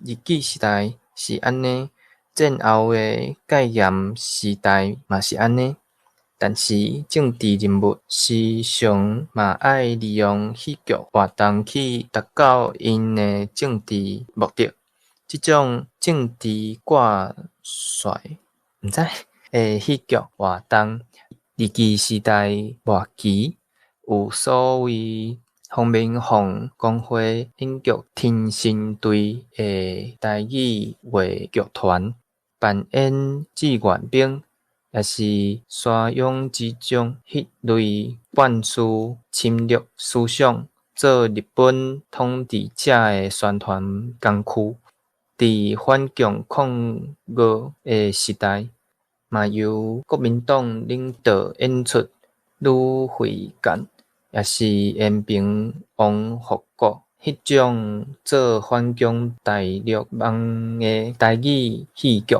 日據時代是按呢，戰後的戒嚴時代嘛是按呢。但是政治人物時常嘛愛利用戲劇活動去達到𪜶的政治目的。這種政治掛帥，毋知的戲劇活動，日據時代末期有所謂方明鳳公會演劇天神隊的台語話劇團，扮演志願兵，也是山勇之將彼類灌輸侵略思想，做日本統治者的宣傳工具。佇反共抗俄的時代，嘛由國民黨領導演出呂惠幹，也是延平王復國彼種做反攻大陸夢的台語戲劇。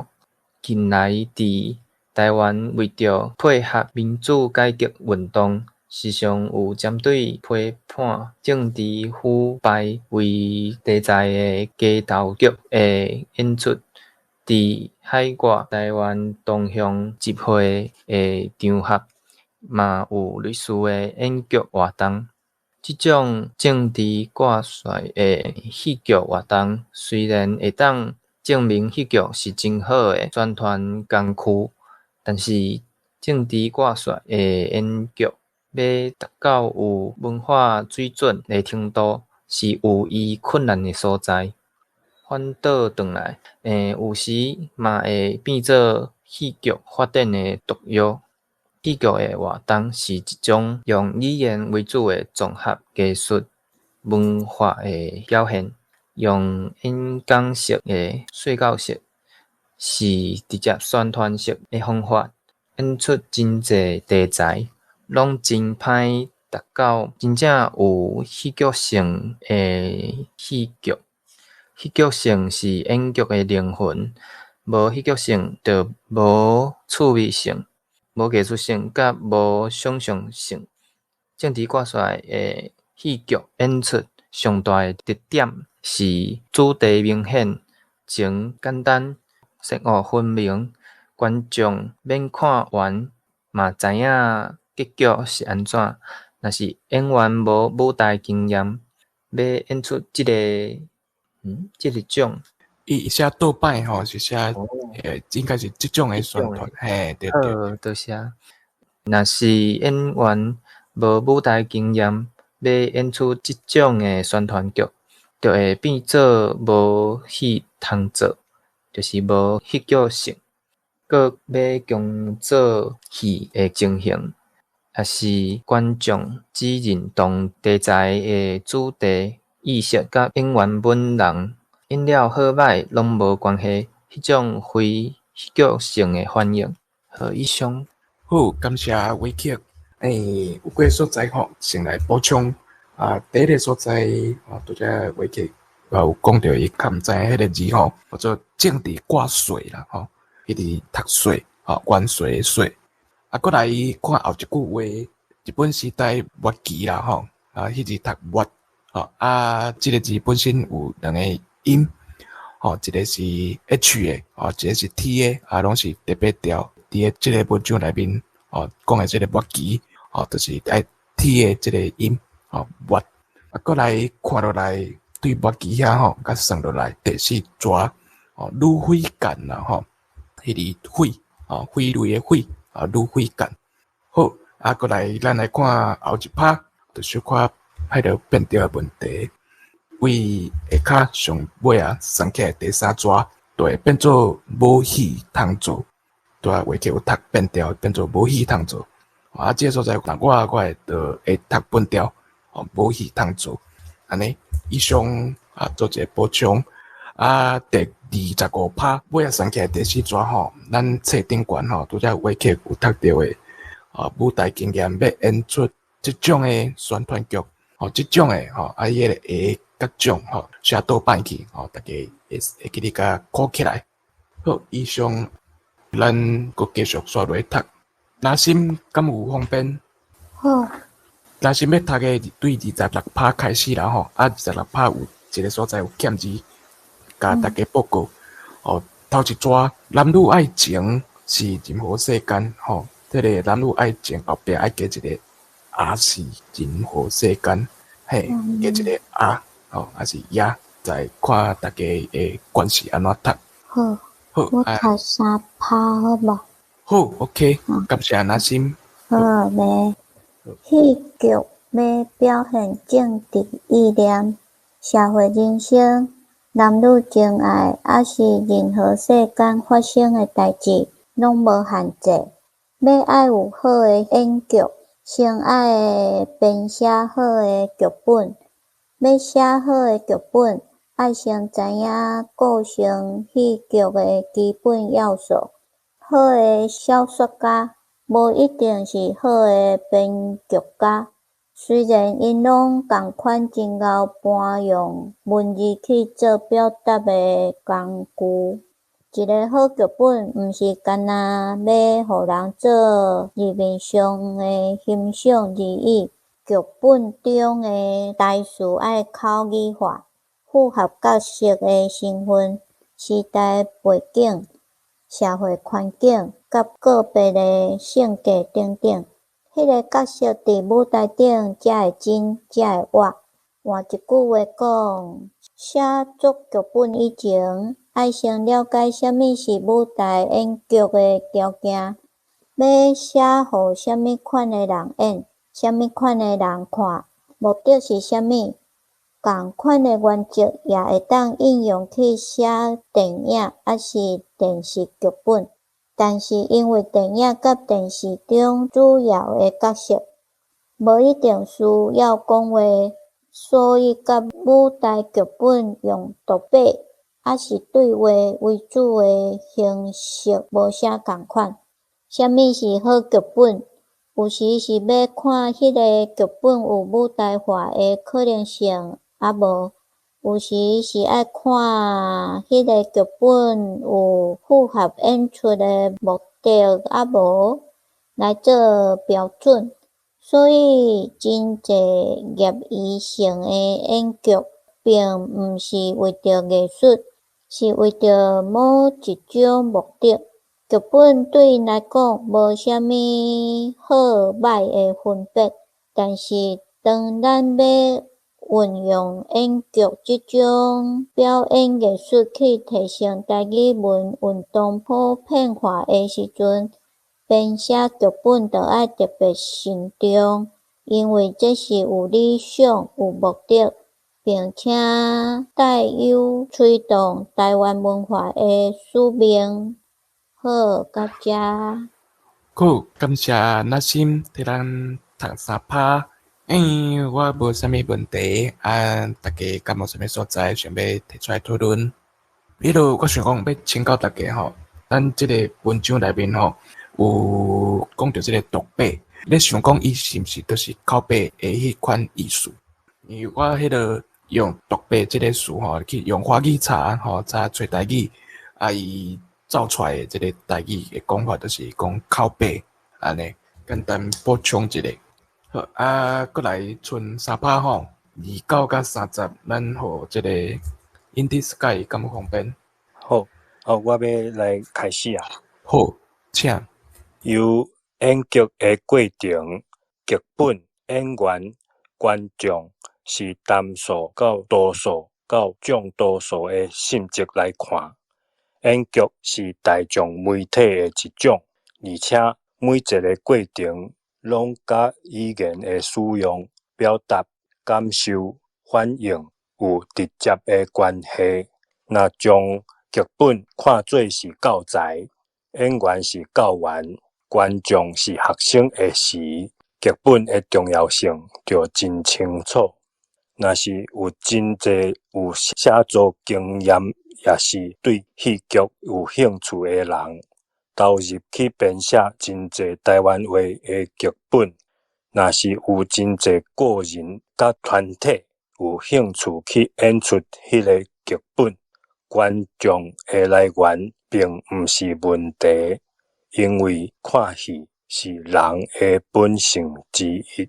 近來佇台灣為著配合民主改革運動，時常有針對批判政治腐敗為題材的街頭劇的演出，佇海外台灣同鄉集會的場合，嘛有類似的演劇活動。這種政治掛帥的戲劇活動，雖然會當證明戲劇是真好的宣傳工具，但是政治掛帥的演劇，欲達到有文化水準的程度，是有伊困難的所在。反倒轉來，有時嘛會變做戲劇發展的毒藥。戲劇的活動是一種用語言為主的綜合藝術文化的表現，用演講式的說教式，是直接宣傳式的方法，演出真濟題材，攏真歹達到真正有戲劇性的戲劇。戲劇性是演劇的靈魂，無戲劇性就無趣味性、無藝術性，佮無想像性。政治掛帥的戲劇演出上大的特點是主題明顯、情簡單、善惡分明，觀眾免看完嘛知影結局是按怎。若是演員無舞台經驗，欲演出這個種，伊寫倒擺吼，是寫，應該是這種的宣傳，嘿，對對。好，多謝。若是演員無舞台經驗，欲演出這種的宣傳劇，就會變做無戲通做，就是無戲劇性，閣欲強做戲的情形，也是觀眾只認同題材的主題意識，佮演員本人演了好䆀攏無關係，彼種非戲劇性的反應。好，以上。好，感謝偉克。有幾个所在吼，先來補充。啊，第一个所在啊，拄才偉克有講著伊較毋知影彼个字吼，叫做政治掛帥啦吼，彼個讀稅吼，關稅的稅。啊，閣來看後一句話，日本時代末期啦吼，啊，彼字讀末，吼，啊，這个字本身有兩个音，吼，一个是 H 的，吼，一個是 T 的，啊，攏是特別調。佇個這個文章內面，吼，講的這個末期，吼，就是愛 T 的這個音，吼，末。啊，閣來看落來，對末期遐吼，佮算落來第四逝，吼，呂惠幹啦吼，彼个惠，吼，揮淚的揮，啊，呂惠幹。好，啊，閣來咱來看後一拍，就小可彼个變調的問題。為下跤上尾仔算起來第三逝，就會變做無戲通做。拄仔話有讀變調，變做無戲通做。啊，這个所在，若我會就會讀變調，吼，無戲通做。按呢，以上啊，做一个補充。啊，第25拍尾仔算起來第四逝吼，咱冊頂懸吼，拄才話客有讀著的，啊，舞台經驗欲演出這種的宣傳劇，吼，這種的吼，啊，伊个下佮種吼，寫倒擺去，吼，大家會記得共考起來。好，以上咱閣繼續煞落去讀。若心敢有方便？好。若是欲讀的，對26拍開始啦吼，啊，26拍有一个所在有欠字，共大家報告。哦，頭一逝男女愛情是任何世間吼，這个男女愛情後壁愛加一个也是任何世間，嘿，加一个啊，吼，抑是也，再看大家的關係按怎讀。好，好，我讀三拍好無？好，OK，感謝若心。好咧，戲劇欲表現政治意念、社會人生、男女情愛，抑是任何世間發生的代誌，攏無限制。欲愛有好的演劇，先愛編寫好的劇本。欲寫好的劇本，愛先知影構成戲劇的基本要素。好的小說家，無一定是好的編劇家。雖然𪜶攏仝款真𠢕搬用文字去做表達的工具。一个好劇本，毋是干焦欲予人做字面上的欣賞而已。劇本中的台詞愛口語化，符合角色的身份、時代背景、社會環境佮個別的性格等等。彼个角色佇舞台頂才會真，才會活。換一句話講，寫作劇本以前，愛先了解啥物是舞台演劇的條件，欲寫予啥物款的人演，啥物款的人看，目的是啥物。仝款的原則也會當應用去寫電影抑是電視劇本，但是因為電影佮電視中主要的角色無一定需要講話，所以佮舞台劇本用獨白抑是對話為主的形式無啥仝款。啥物是好劇本？有時是欲看彼个劇本有舞台化的可能性抑無，有時是愛看彼个劇本有符合演出的目的抑無，來做標準。所以，真濟業餘性的演劇，並毋是為著藝術，是為著某一種目的。劇本對𪜶來講無啥物好䆀的分別，但是當咱欲運用演劇這種表演藝術去提升台語文運動普遍化的時陣，編寫劇本就愛特別慎重，因為這是有理想、有目的，並且帶有推動台灣文化的使命。好，到遮。好，感謝若心替咱讀三拍。我無啥物問題，啊，大家敢無啥物所在想欲提出來討論？彼落我想講欲請教大家吼，咱這个文章內面吼有講著這个獨白，你想講伊是毋是就是口白的彼款意思？因為我彼个用獨白這个詞吼，去用華語查吼，查揣台語，啊，伊走出來的這个台語的講法，就是講口白，按呢簡單補充一下。好，啊，閣來賰三拍吼，29佮30，咱予這个 Indie Sky 敢有方便？好，哦，我欲來開始啊。好，請。由演劇的過程、劇本、演員、觀眾是單數到多數到眾多數的性質來看，演劇是大眾媒體的一種，而且每一个過程攏佮語言的使用、表達、感受、反應有直接的關係。若將劇本看做是教材，演員是教員，觀眾是學生的時，劇本的重要性就真清楚。若是有真濟有寫作經驗，抑是對戲劇有興趣的人，投入去編寫真濟台灣話的劇本。若是有真濟個人佮團體有興趣去演出彼个劇本，觀眾的來源並毋是問題，因為看戲是人的本性之一。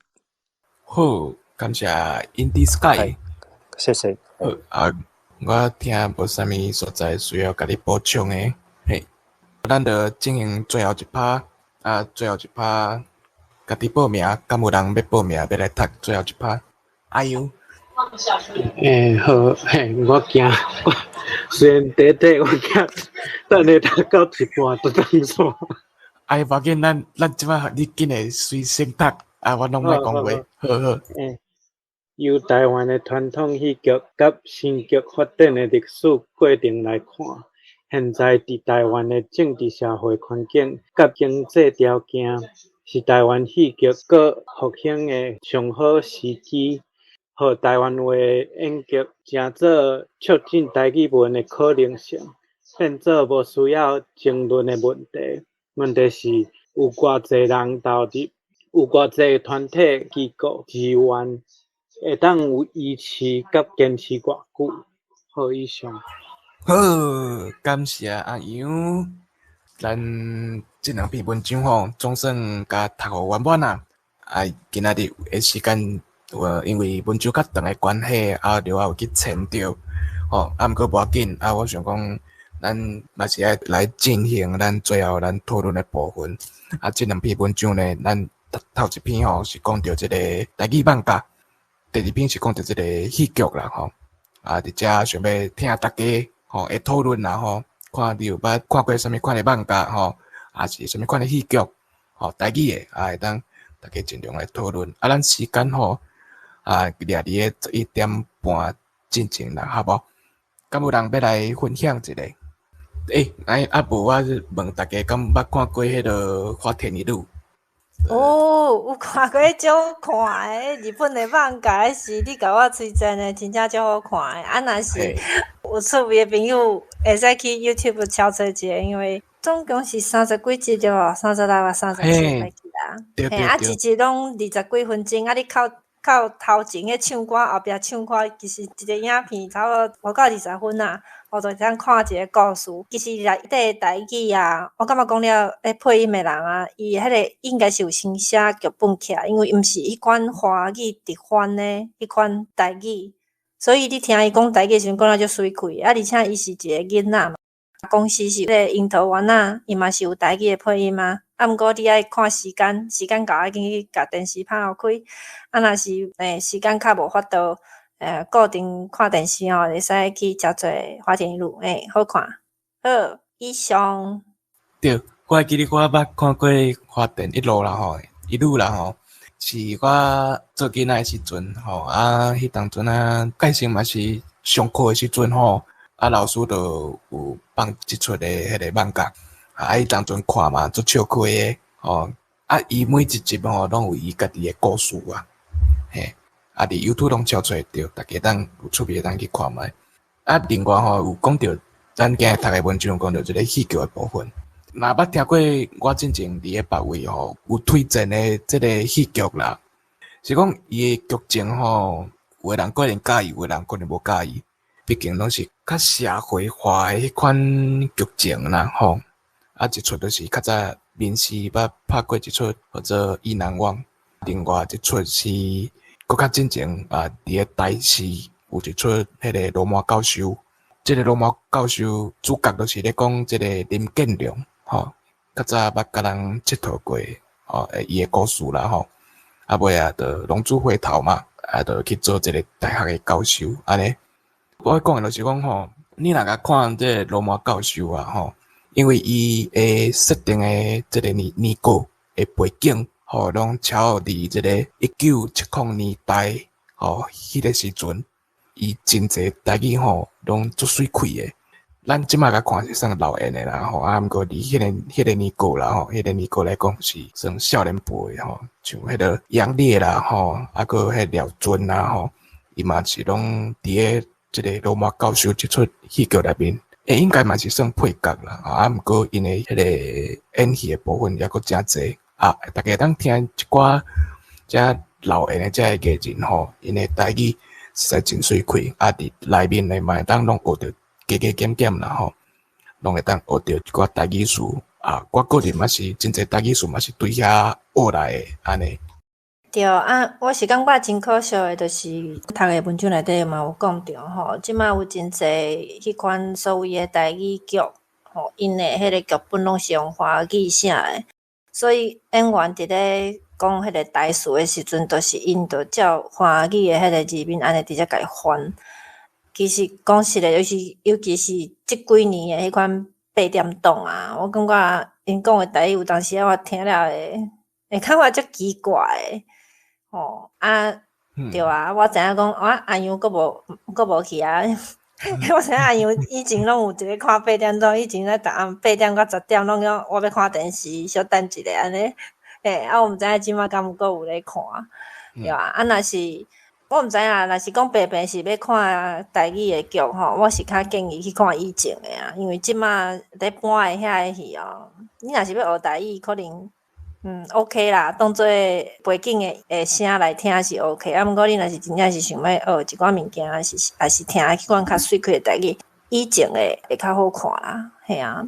好，感謝 Indie Sky。謝謝。好啊，我聽無啥物所在需要共你補充的，嘿，咱就進行最後一趴，啊，最後一趴，家己報名，敢有人欲報名欲來讀最後一趴？哎喲。欸，好，嘿，我驚，我雖然短短，我驚等下讀到一半就斷線。哎，無要緊，咱這擺你緊會隨性讀，啊，我攏莫講話，好好。欸，由台灣的傳統戲劇佮新劇發展的歷史過程來看，現在佇台灣的政治社會環境佮經濟條件，是台灣戲劇閣復興的上好時機。予台灣話演劇成做促進台語文的可能性，變做無需要爭論的問題。問題是有偌濟人投入，有偌濟團體機構資源，會當有維持佮堅持偌久。好，以上。好，感謝阿楊。咱這兩篇文章吼，總算共讀予圓滿啦。啊，今仔日的時間，有因為文章較長的關係，啊，著愛有去剪著，吼，啊，毋過無要緊，啊，我想講，咱嘛是愛來進行咱最後咱討論的部分。啊，這兩篇文章呢，咱頭一篇吼是講著這个台語漫畫，第二篇是講著這个戲劇啦，吼。啊，佇遮想欲聽大家吼的討論啦，吼，看你有捌看過啥物款的漫畫吼，抑是啥物款的戲劇，吼，台語的，啊，會當大家盡量來討論。啊，咱時間吼，啊，掠佇个11點半進前啦，好無？敢有人欲來分享一下？欸，哎，啊無我問大家，敢捌看過彼个《花田一路》？哦，有看過足看的，日本的漫畫是你共我推薦的，真正足好看的。啊，若是有趣味的朋友，會使去 YouTube 搜揣一下，因為總共是三十幾集對無？36抑37袂記啦。嘿，啊，一集攏二十幾分鐘，啊，你扣扣頭前彼唱歌，後壁唱歌，其實一個影片差不多無到20分啊。我就會當看一个故事。其實內底台語啊，我感覺講了，咧配音的人啊，伊彼个應該是有先寫劇本起來，因為毋是彼款華語直翻的彼款台語，所以你聽伊講台語的時陣，講了足媠氣。啊，而且伊是一个囡仔嘛，公司是彼个櫻桃丸仔，伊嘛是有台語的配音啊。啊，毋過你愛看時間，時間到愛緊去共電視拍予開。啊，若是時間較無法度，固定看電視吼，會使去誠濟花田一路，欸，好看。好，以上。對，我會記得我捌看過花田一路啦吼，一路啦吼，是我做囡仔的時陣吼，啊，彼當陣啊，介紹嘛是上課的時陣吼，啊，老師就有放這齣的彼个漫畫，啊，彼當陣看嘛，足笑氣的吼，啊，伊每一集吼，攏有伊家己的故事啊，嘿。啊，佇 YouTube 攏搜揣著，大家當有趣味會當去看覓。啊，另外吼有講著，咱今日讀的文章有講著這个戲劇的部分。若捌聽過我進前佇咧別位吼有推薦的這个戲劇啦，是講伊的劇情吼，有的人可能佮意，有的人可能無佮意。畢竟攏是較社會化的彼款劇情啦吼。啊，一齣就是較早民視捌拍過一齣號做《意難忘》，另外一齣是。閣較進前啊，佇咧台視有一齣彼个羅馬教授，這个羅馬教授主角就是咧講這个林建良，吼，較早捌共人𨑨迌過，吼，伊的故事啦，吼，啊尾啊，就浪子回頭嘛，啊，就去做這个大學的教授，按呢。我講的就是講吼，你若共看這个羅馬教授啊，吼，因為伊的設定的這个年年過的背景。吼，攏超佇這个1970年代，吼，彼个時陣，伊真濟台語吼，攏足媠氣的。咱這擺共看是算老演的啦，吼，啊，毋過佇彼个年代啦，吼，彼个年代來講是算少年輩的吼，像彼个楊烈啦，吼，啊，閣彼廖尊啦，吼，伊嘛是攏佇咧這个羅馬教授這齣戲劇內面，欸，應該嘛是算配角啦，啊，毋過𪜶的彼个演戲的部分猶閣誠濟。啊！大家會當聽一寡遮老演的遮个藝人吼，𪜶的台語實在真媠氣，啊，佇內面的嘛會當攏學著加加減減啦吼，攏會當學著一寡台語詞啊。我個人嘛是真濟台語詞嘛是對遐學來的按呢。對啊，我是感覺真可惜的，就是讀的文章內底嘛有講著吼，這馬有真濟彼款所謂的台語劇吼，𪜶的彼个劇本攏是用華語寫的，所以演員佇咧講彼個台詞的時陣，就是𪜶就照華語的彼個字面按呢直接共伊翻。其實講實的，尤其是這幾年的彼款八點檔啊，我感覺𪜶講的台語有當時仔我聽了會感覺足奇怪的。吼啊，對啊，我知影講，我阿楊閣無閣無去啊。我知影阿楊以前攏有一个看八點檔，以前咧逐暗八點到10點攏講我欲看電視，小等一下按呢。嘿，啊，我毋知影這馬敢有閣有咧看，對啊。啊，若是我毋知影，若是講白白是欲看台語的劇吼，我是較建議去看以前的啊，因為這馬咧搬的遐个戲哦，你若是欲學台語，可能OK 啦，當做背景的聲來聽是 OK，啊，毋過你若是真正是想欲學一寡物件，抑是聽彼款較媠氣的台語，以前的會較好看啦，嘿啊。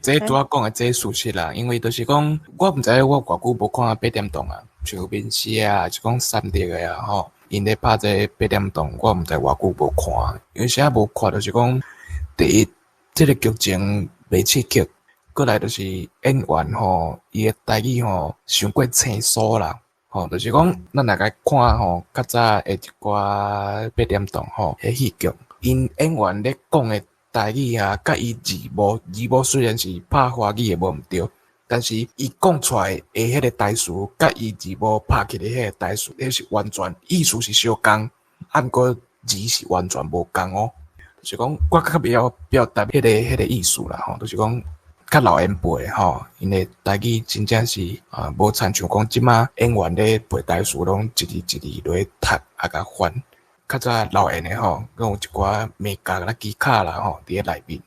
這拄仔講的這事實啦，因為就是講，我毋知我偌久無看八點檔啊，像民視啊，抑是講三立的啊吼，𪜶咧拍這八點檔，我毋知偌久無看，有時仔無看就是講，第一，這个劇情袂刺激。過來就是演員吼，伊的台語吼，傷過生疏啦，吼，就是講，咱若共看吼，較早的一寡八點檔吼，彼戲劇，𪜶演員咧講的台語啊，佮伊字幕，字幕雖然是拍華語的無毋對，但是伊講出來的彼个台詞，佮伊字幕拍起來彼个台詞，彼是完全意思是相仝，啊，毋過字是完全無仝哦。就是講，我較袂曉表達彼个意思啦，吼，就是講。較老前輩吼，𪜶的台語真正是啊，無親像講這馬演員咧背台詞，攏一字一字落去讀啊，共翻。較早老演的吼，閣有一寡眉角啦、技巧啦吼，佇咧內面。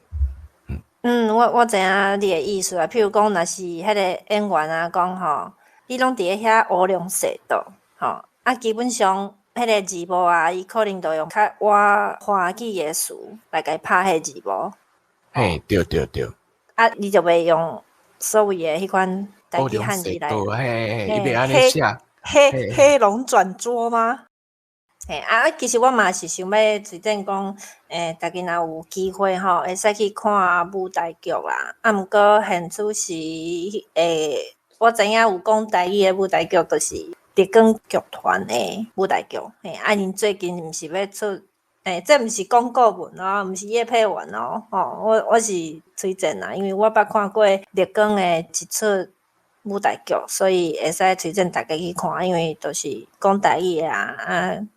我知影你的意思啊。譬如講，若是彼个演員啊，講吼，你攏佇咧遐烏龍踅道吼，啊，基本上彼个字幕啊，伊可能就用較倚華語的詞來共伊拍彼个字幕。嘿，對對對。啊，你就袂用所謂的彼款台語漢字來，嘿，伊袂按呢寫。黑黑龍轉桌嗎？嘿啊，其實我嘛是想欲推薦講，大家若有機會吼，會使去看舞台劇啦。啊，毋過現此時，我知影有講台語的舞台劇，就是麗光劇團的舞台劇。嘿，啊，𪜶最近毋是欲出，這毋是廣告文哦，毋是業配文哦，吼，我是推薦啦，因為我捌看過麗光的一齣舞台劇，所以會使推薦大家去看，因為都是講台語的啊，啊，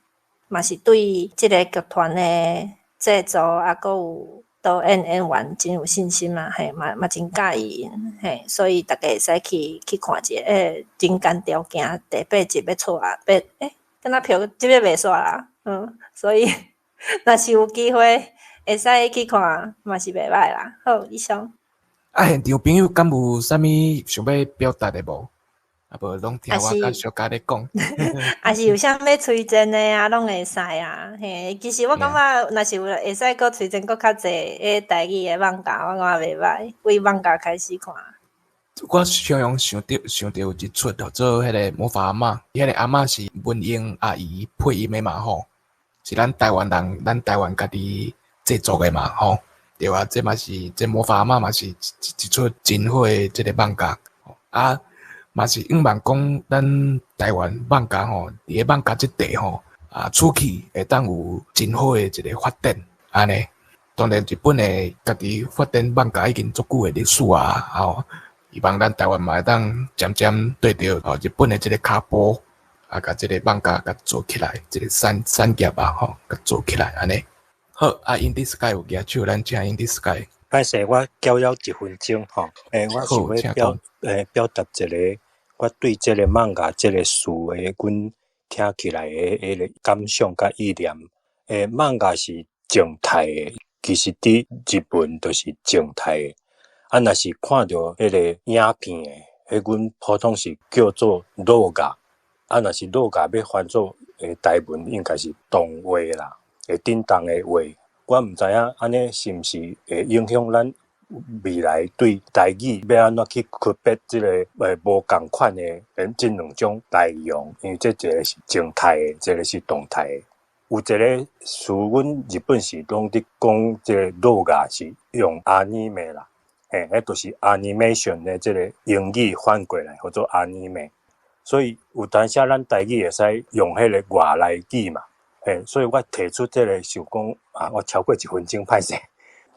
嘛是對這个劇團的製作啊，閣有導演演員真有信心嘛，嘿，嘛真佮意𪜶，嘿，所以大家會使去看一下，人間條件第八集欲出啊，八，敢若票這欲賣煞啦，所以若是有機會會使去看，嘛是袂䆀啦。好，以上。啊，現場朋友敢有啥物想欲表達的無？啊，無攏聽我佮小佳咧講。抑是有啥物推薦的啊，攏會使啊。嘿，其實我感覺若是有會使閣推薦閣較濟彼台語的漫畫，我感覺袂䆀。為漫畫開始看。我常常想著有一齣叫做彼个魔法阿嬤，彼个阿嬤是文英阿姨配音的嘛吼，是咱台灣人，咱台灣家己製作的嘛吼。對啊，這嘛是這魔法阿嬤嘛是一齣真好的這个漫畫啊，嘛是向望講咱台灣漫畫吼，佇咧漫畫這塊吼啊，出去會當有真好的一个發展，按呢。當然日本的家己發展漫畫已經足久的歷史啊，吼，希望咱台灣嘛會當漸漸對著吼日本的這个跤步，啊，共這个漫畫共做起來，這个產業啊吼，共做起來按呢。好，啊，In the Sky 有舉手，咱請 In the Sky。歹勢，我攪擾一分鐘吼，我想欲表達一个，我對這个漫畫這个事的，阮聽起來的彼个感想佮意念。漫畫是靜態的，其實佇日本就是靜態的。啊，若是看著彼个影片的，彼阮普通是叫做動畫。啊，若是動畫欲翻做台文，應該是動畫啦，會振動的畫。我毋知影按呢是毋是會影響咱未來對台語欲按怎去區別這个無仝款的這兩種內容，因為這一个是靜態的，一个是動態的。有一个詞，阮日本是攏佇講這个動畫是用アニメ啦，嘿，彼就是 animation 的這个英語翻過來號做アニメ。所以有當時咱台語會使用彼个外來語嘛，嘿，所以我提出這个想講啊，我超過一分鐘歹勢。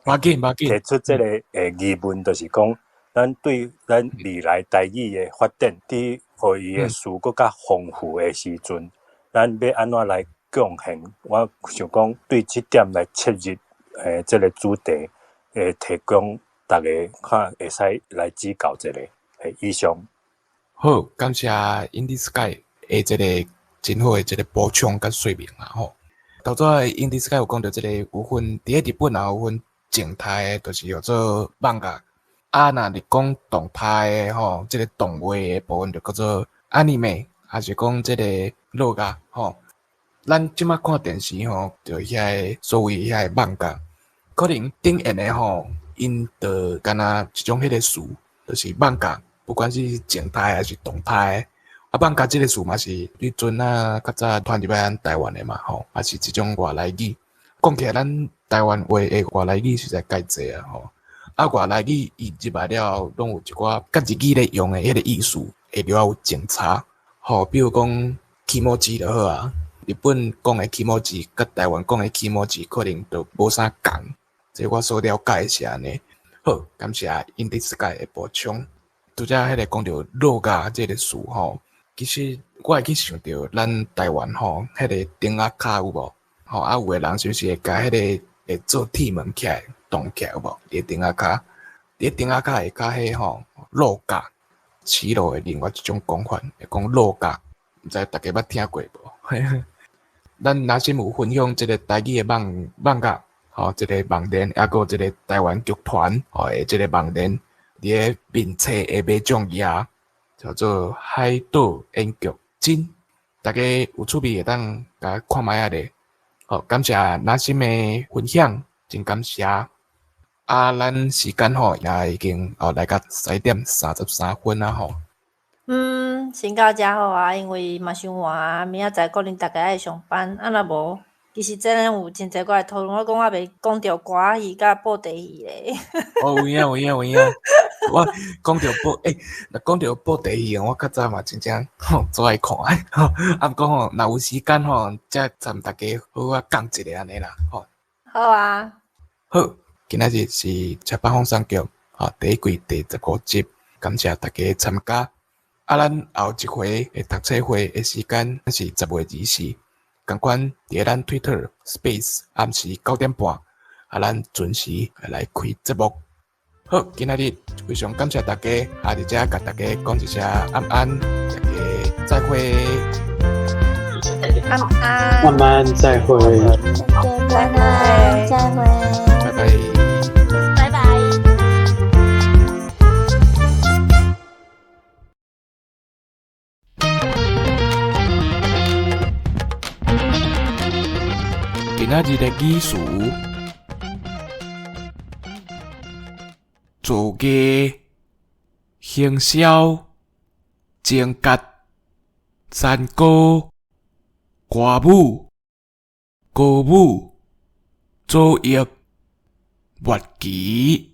無要緊，無要緊。提出這个疑問，就是講，咱對咱未來台語的發展，佇予伊的詞閣較豐富的時陣，咱欲按怎來貢獻？我想講，對這點來切入，這个主題，提供逐家看會使來指教一下。以上。好，感謝 Indie Sky 的這个真好的這个補充佮說明啊吼。頭拄仔 Indie Sky 有講著這个有分，佇咧日本也有分靜態的，就是叫做漫畫。啊，若是講動態的吼，這个動畫的部分就叫做 anime，抑是講這个動畫吼。咱這擺看電視吼，就遐个所謂遐个漫畫，可能頂演的吼，𪜶就敢若一種彼个詞，就是漫畫。不管是靜態還是動態，啊，漫畫這个詞嘛是彼陣啊較早傳入來咱台灣的嘛吼，也是一種外來語。講起來，咱台灣話的外來語實在蓋濟啊吼。啊，外來語伊入來了後，攏有一寡佮日語咧用的彼个意思會著有前差。吼，比如講気持ち就好啊，日本講的気持ち，佮台灣講的気持ち可能就無啥仝。這我所了解的是按呢。好，感謝 Indie Sky 的補充。拄才彼个講著動畫這个詞吼，其實我會去想著咱台灣吼，彼个釘仔跤有無？吼啊，有的人是毋是會共彼个會做鐵門起來，擋起來有無？佇釘仔跤，佇釘仔跤下跤彼吼路架，騎樓的另外一種講法，會講路架，毋知大家捌聽過無？咱若是有分享這个台語的網網頁，吼，這个網站，抑閣有這个台灣劇團吼的這个網站。佇咧面冊的馬掌頁，叫做海島演劇真，大家有趣味會當共看覓仔咧。好，感謝若心的分享，真感謝。啊，咱時間吼也已經哦來到11點33分啊吼。嗯，先到遮好啊，因為嘛傷晚啊，明仔載可能逐家愛上班，啊若無，其實這攏有真濟我會討論，我講我未講著歌仔戲佮布袋戲咧。哦，有影有影有影，我講著布欸，若講著布袋戲，我較早嘛真正吼做愛看的，啊毋過吼，若有時間吼，才參大家好好講一下按呢啦，吼。好啊。好，今仔日是車班放送局，吼，第一季第15集，感謝大家參加。啊，咱後一回的讀冊會的時間是10月24。仝款佇咧咱 Twitter Space 暗時9點半，啊，咱準時來開節目。好，今仔日非常感謝大家，啊，佇遮共大家講一聲晚安，大家再會。晚安。晚安，再會。晚安，再會。拜拜。拜拜。今仔日的語詞：造藝、行銷、情節、山歌、歌舞、歌舞、左翼、末期。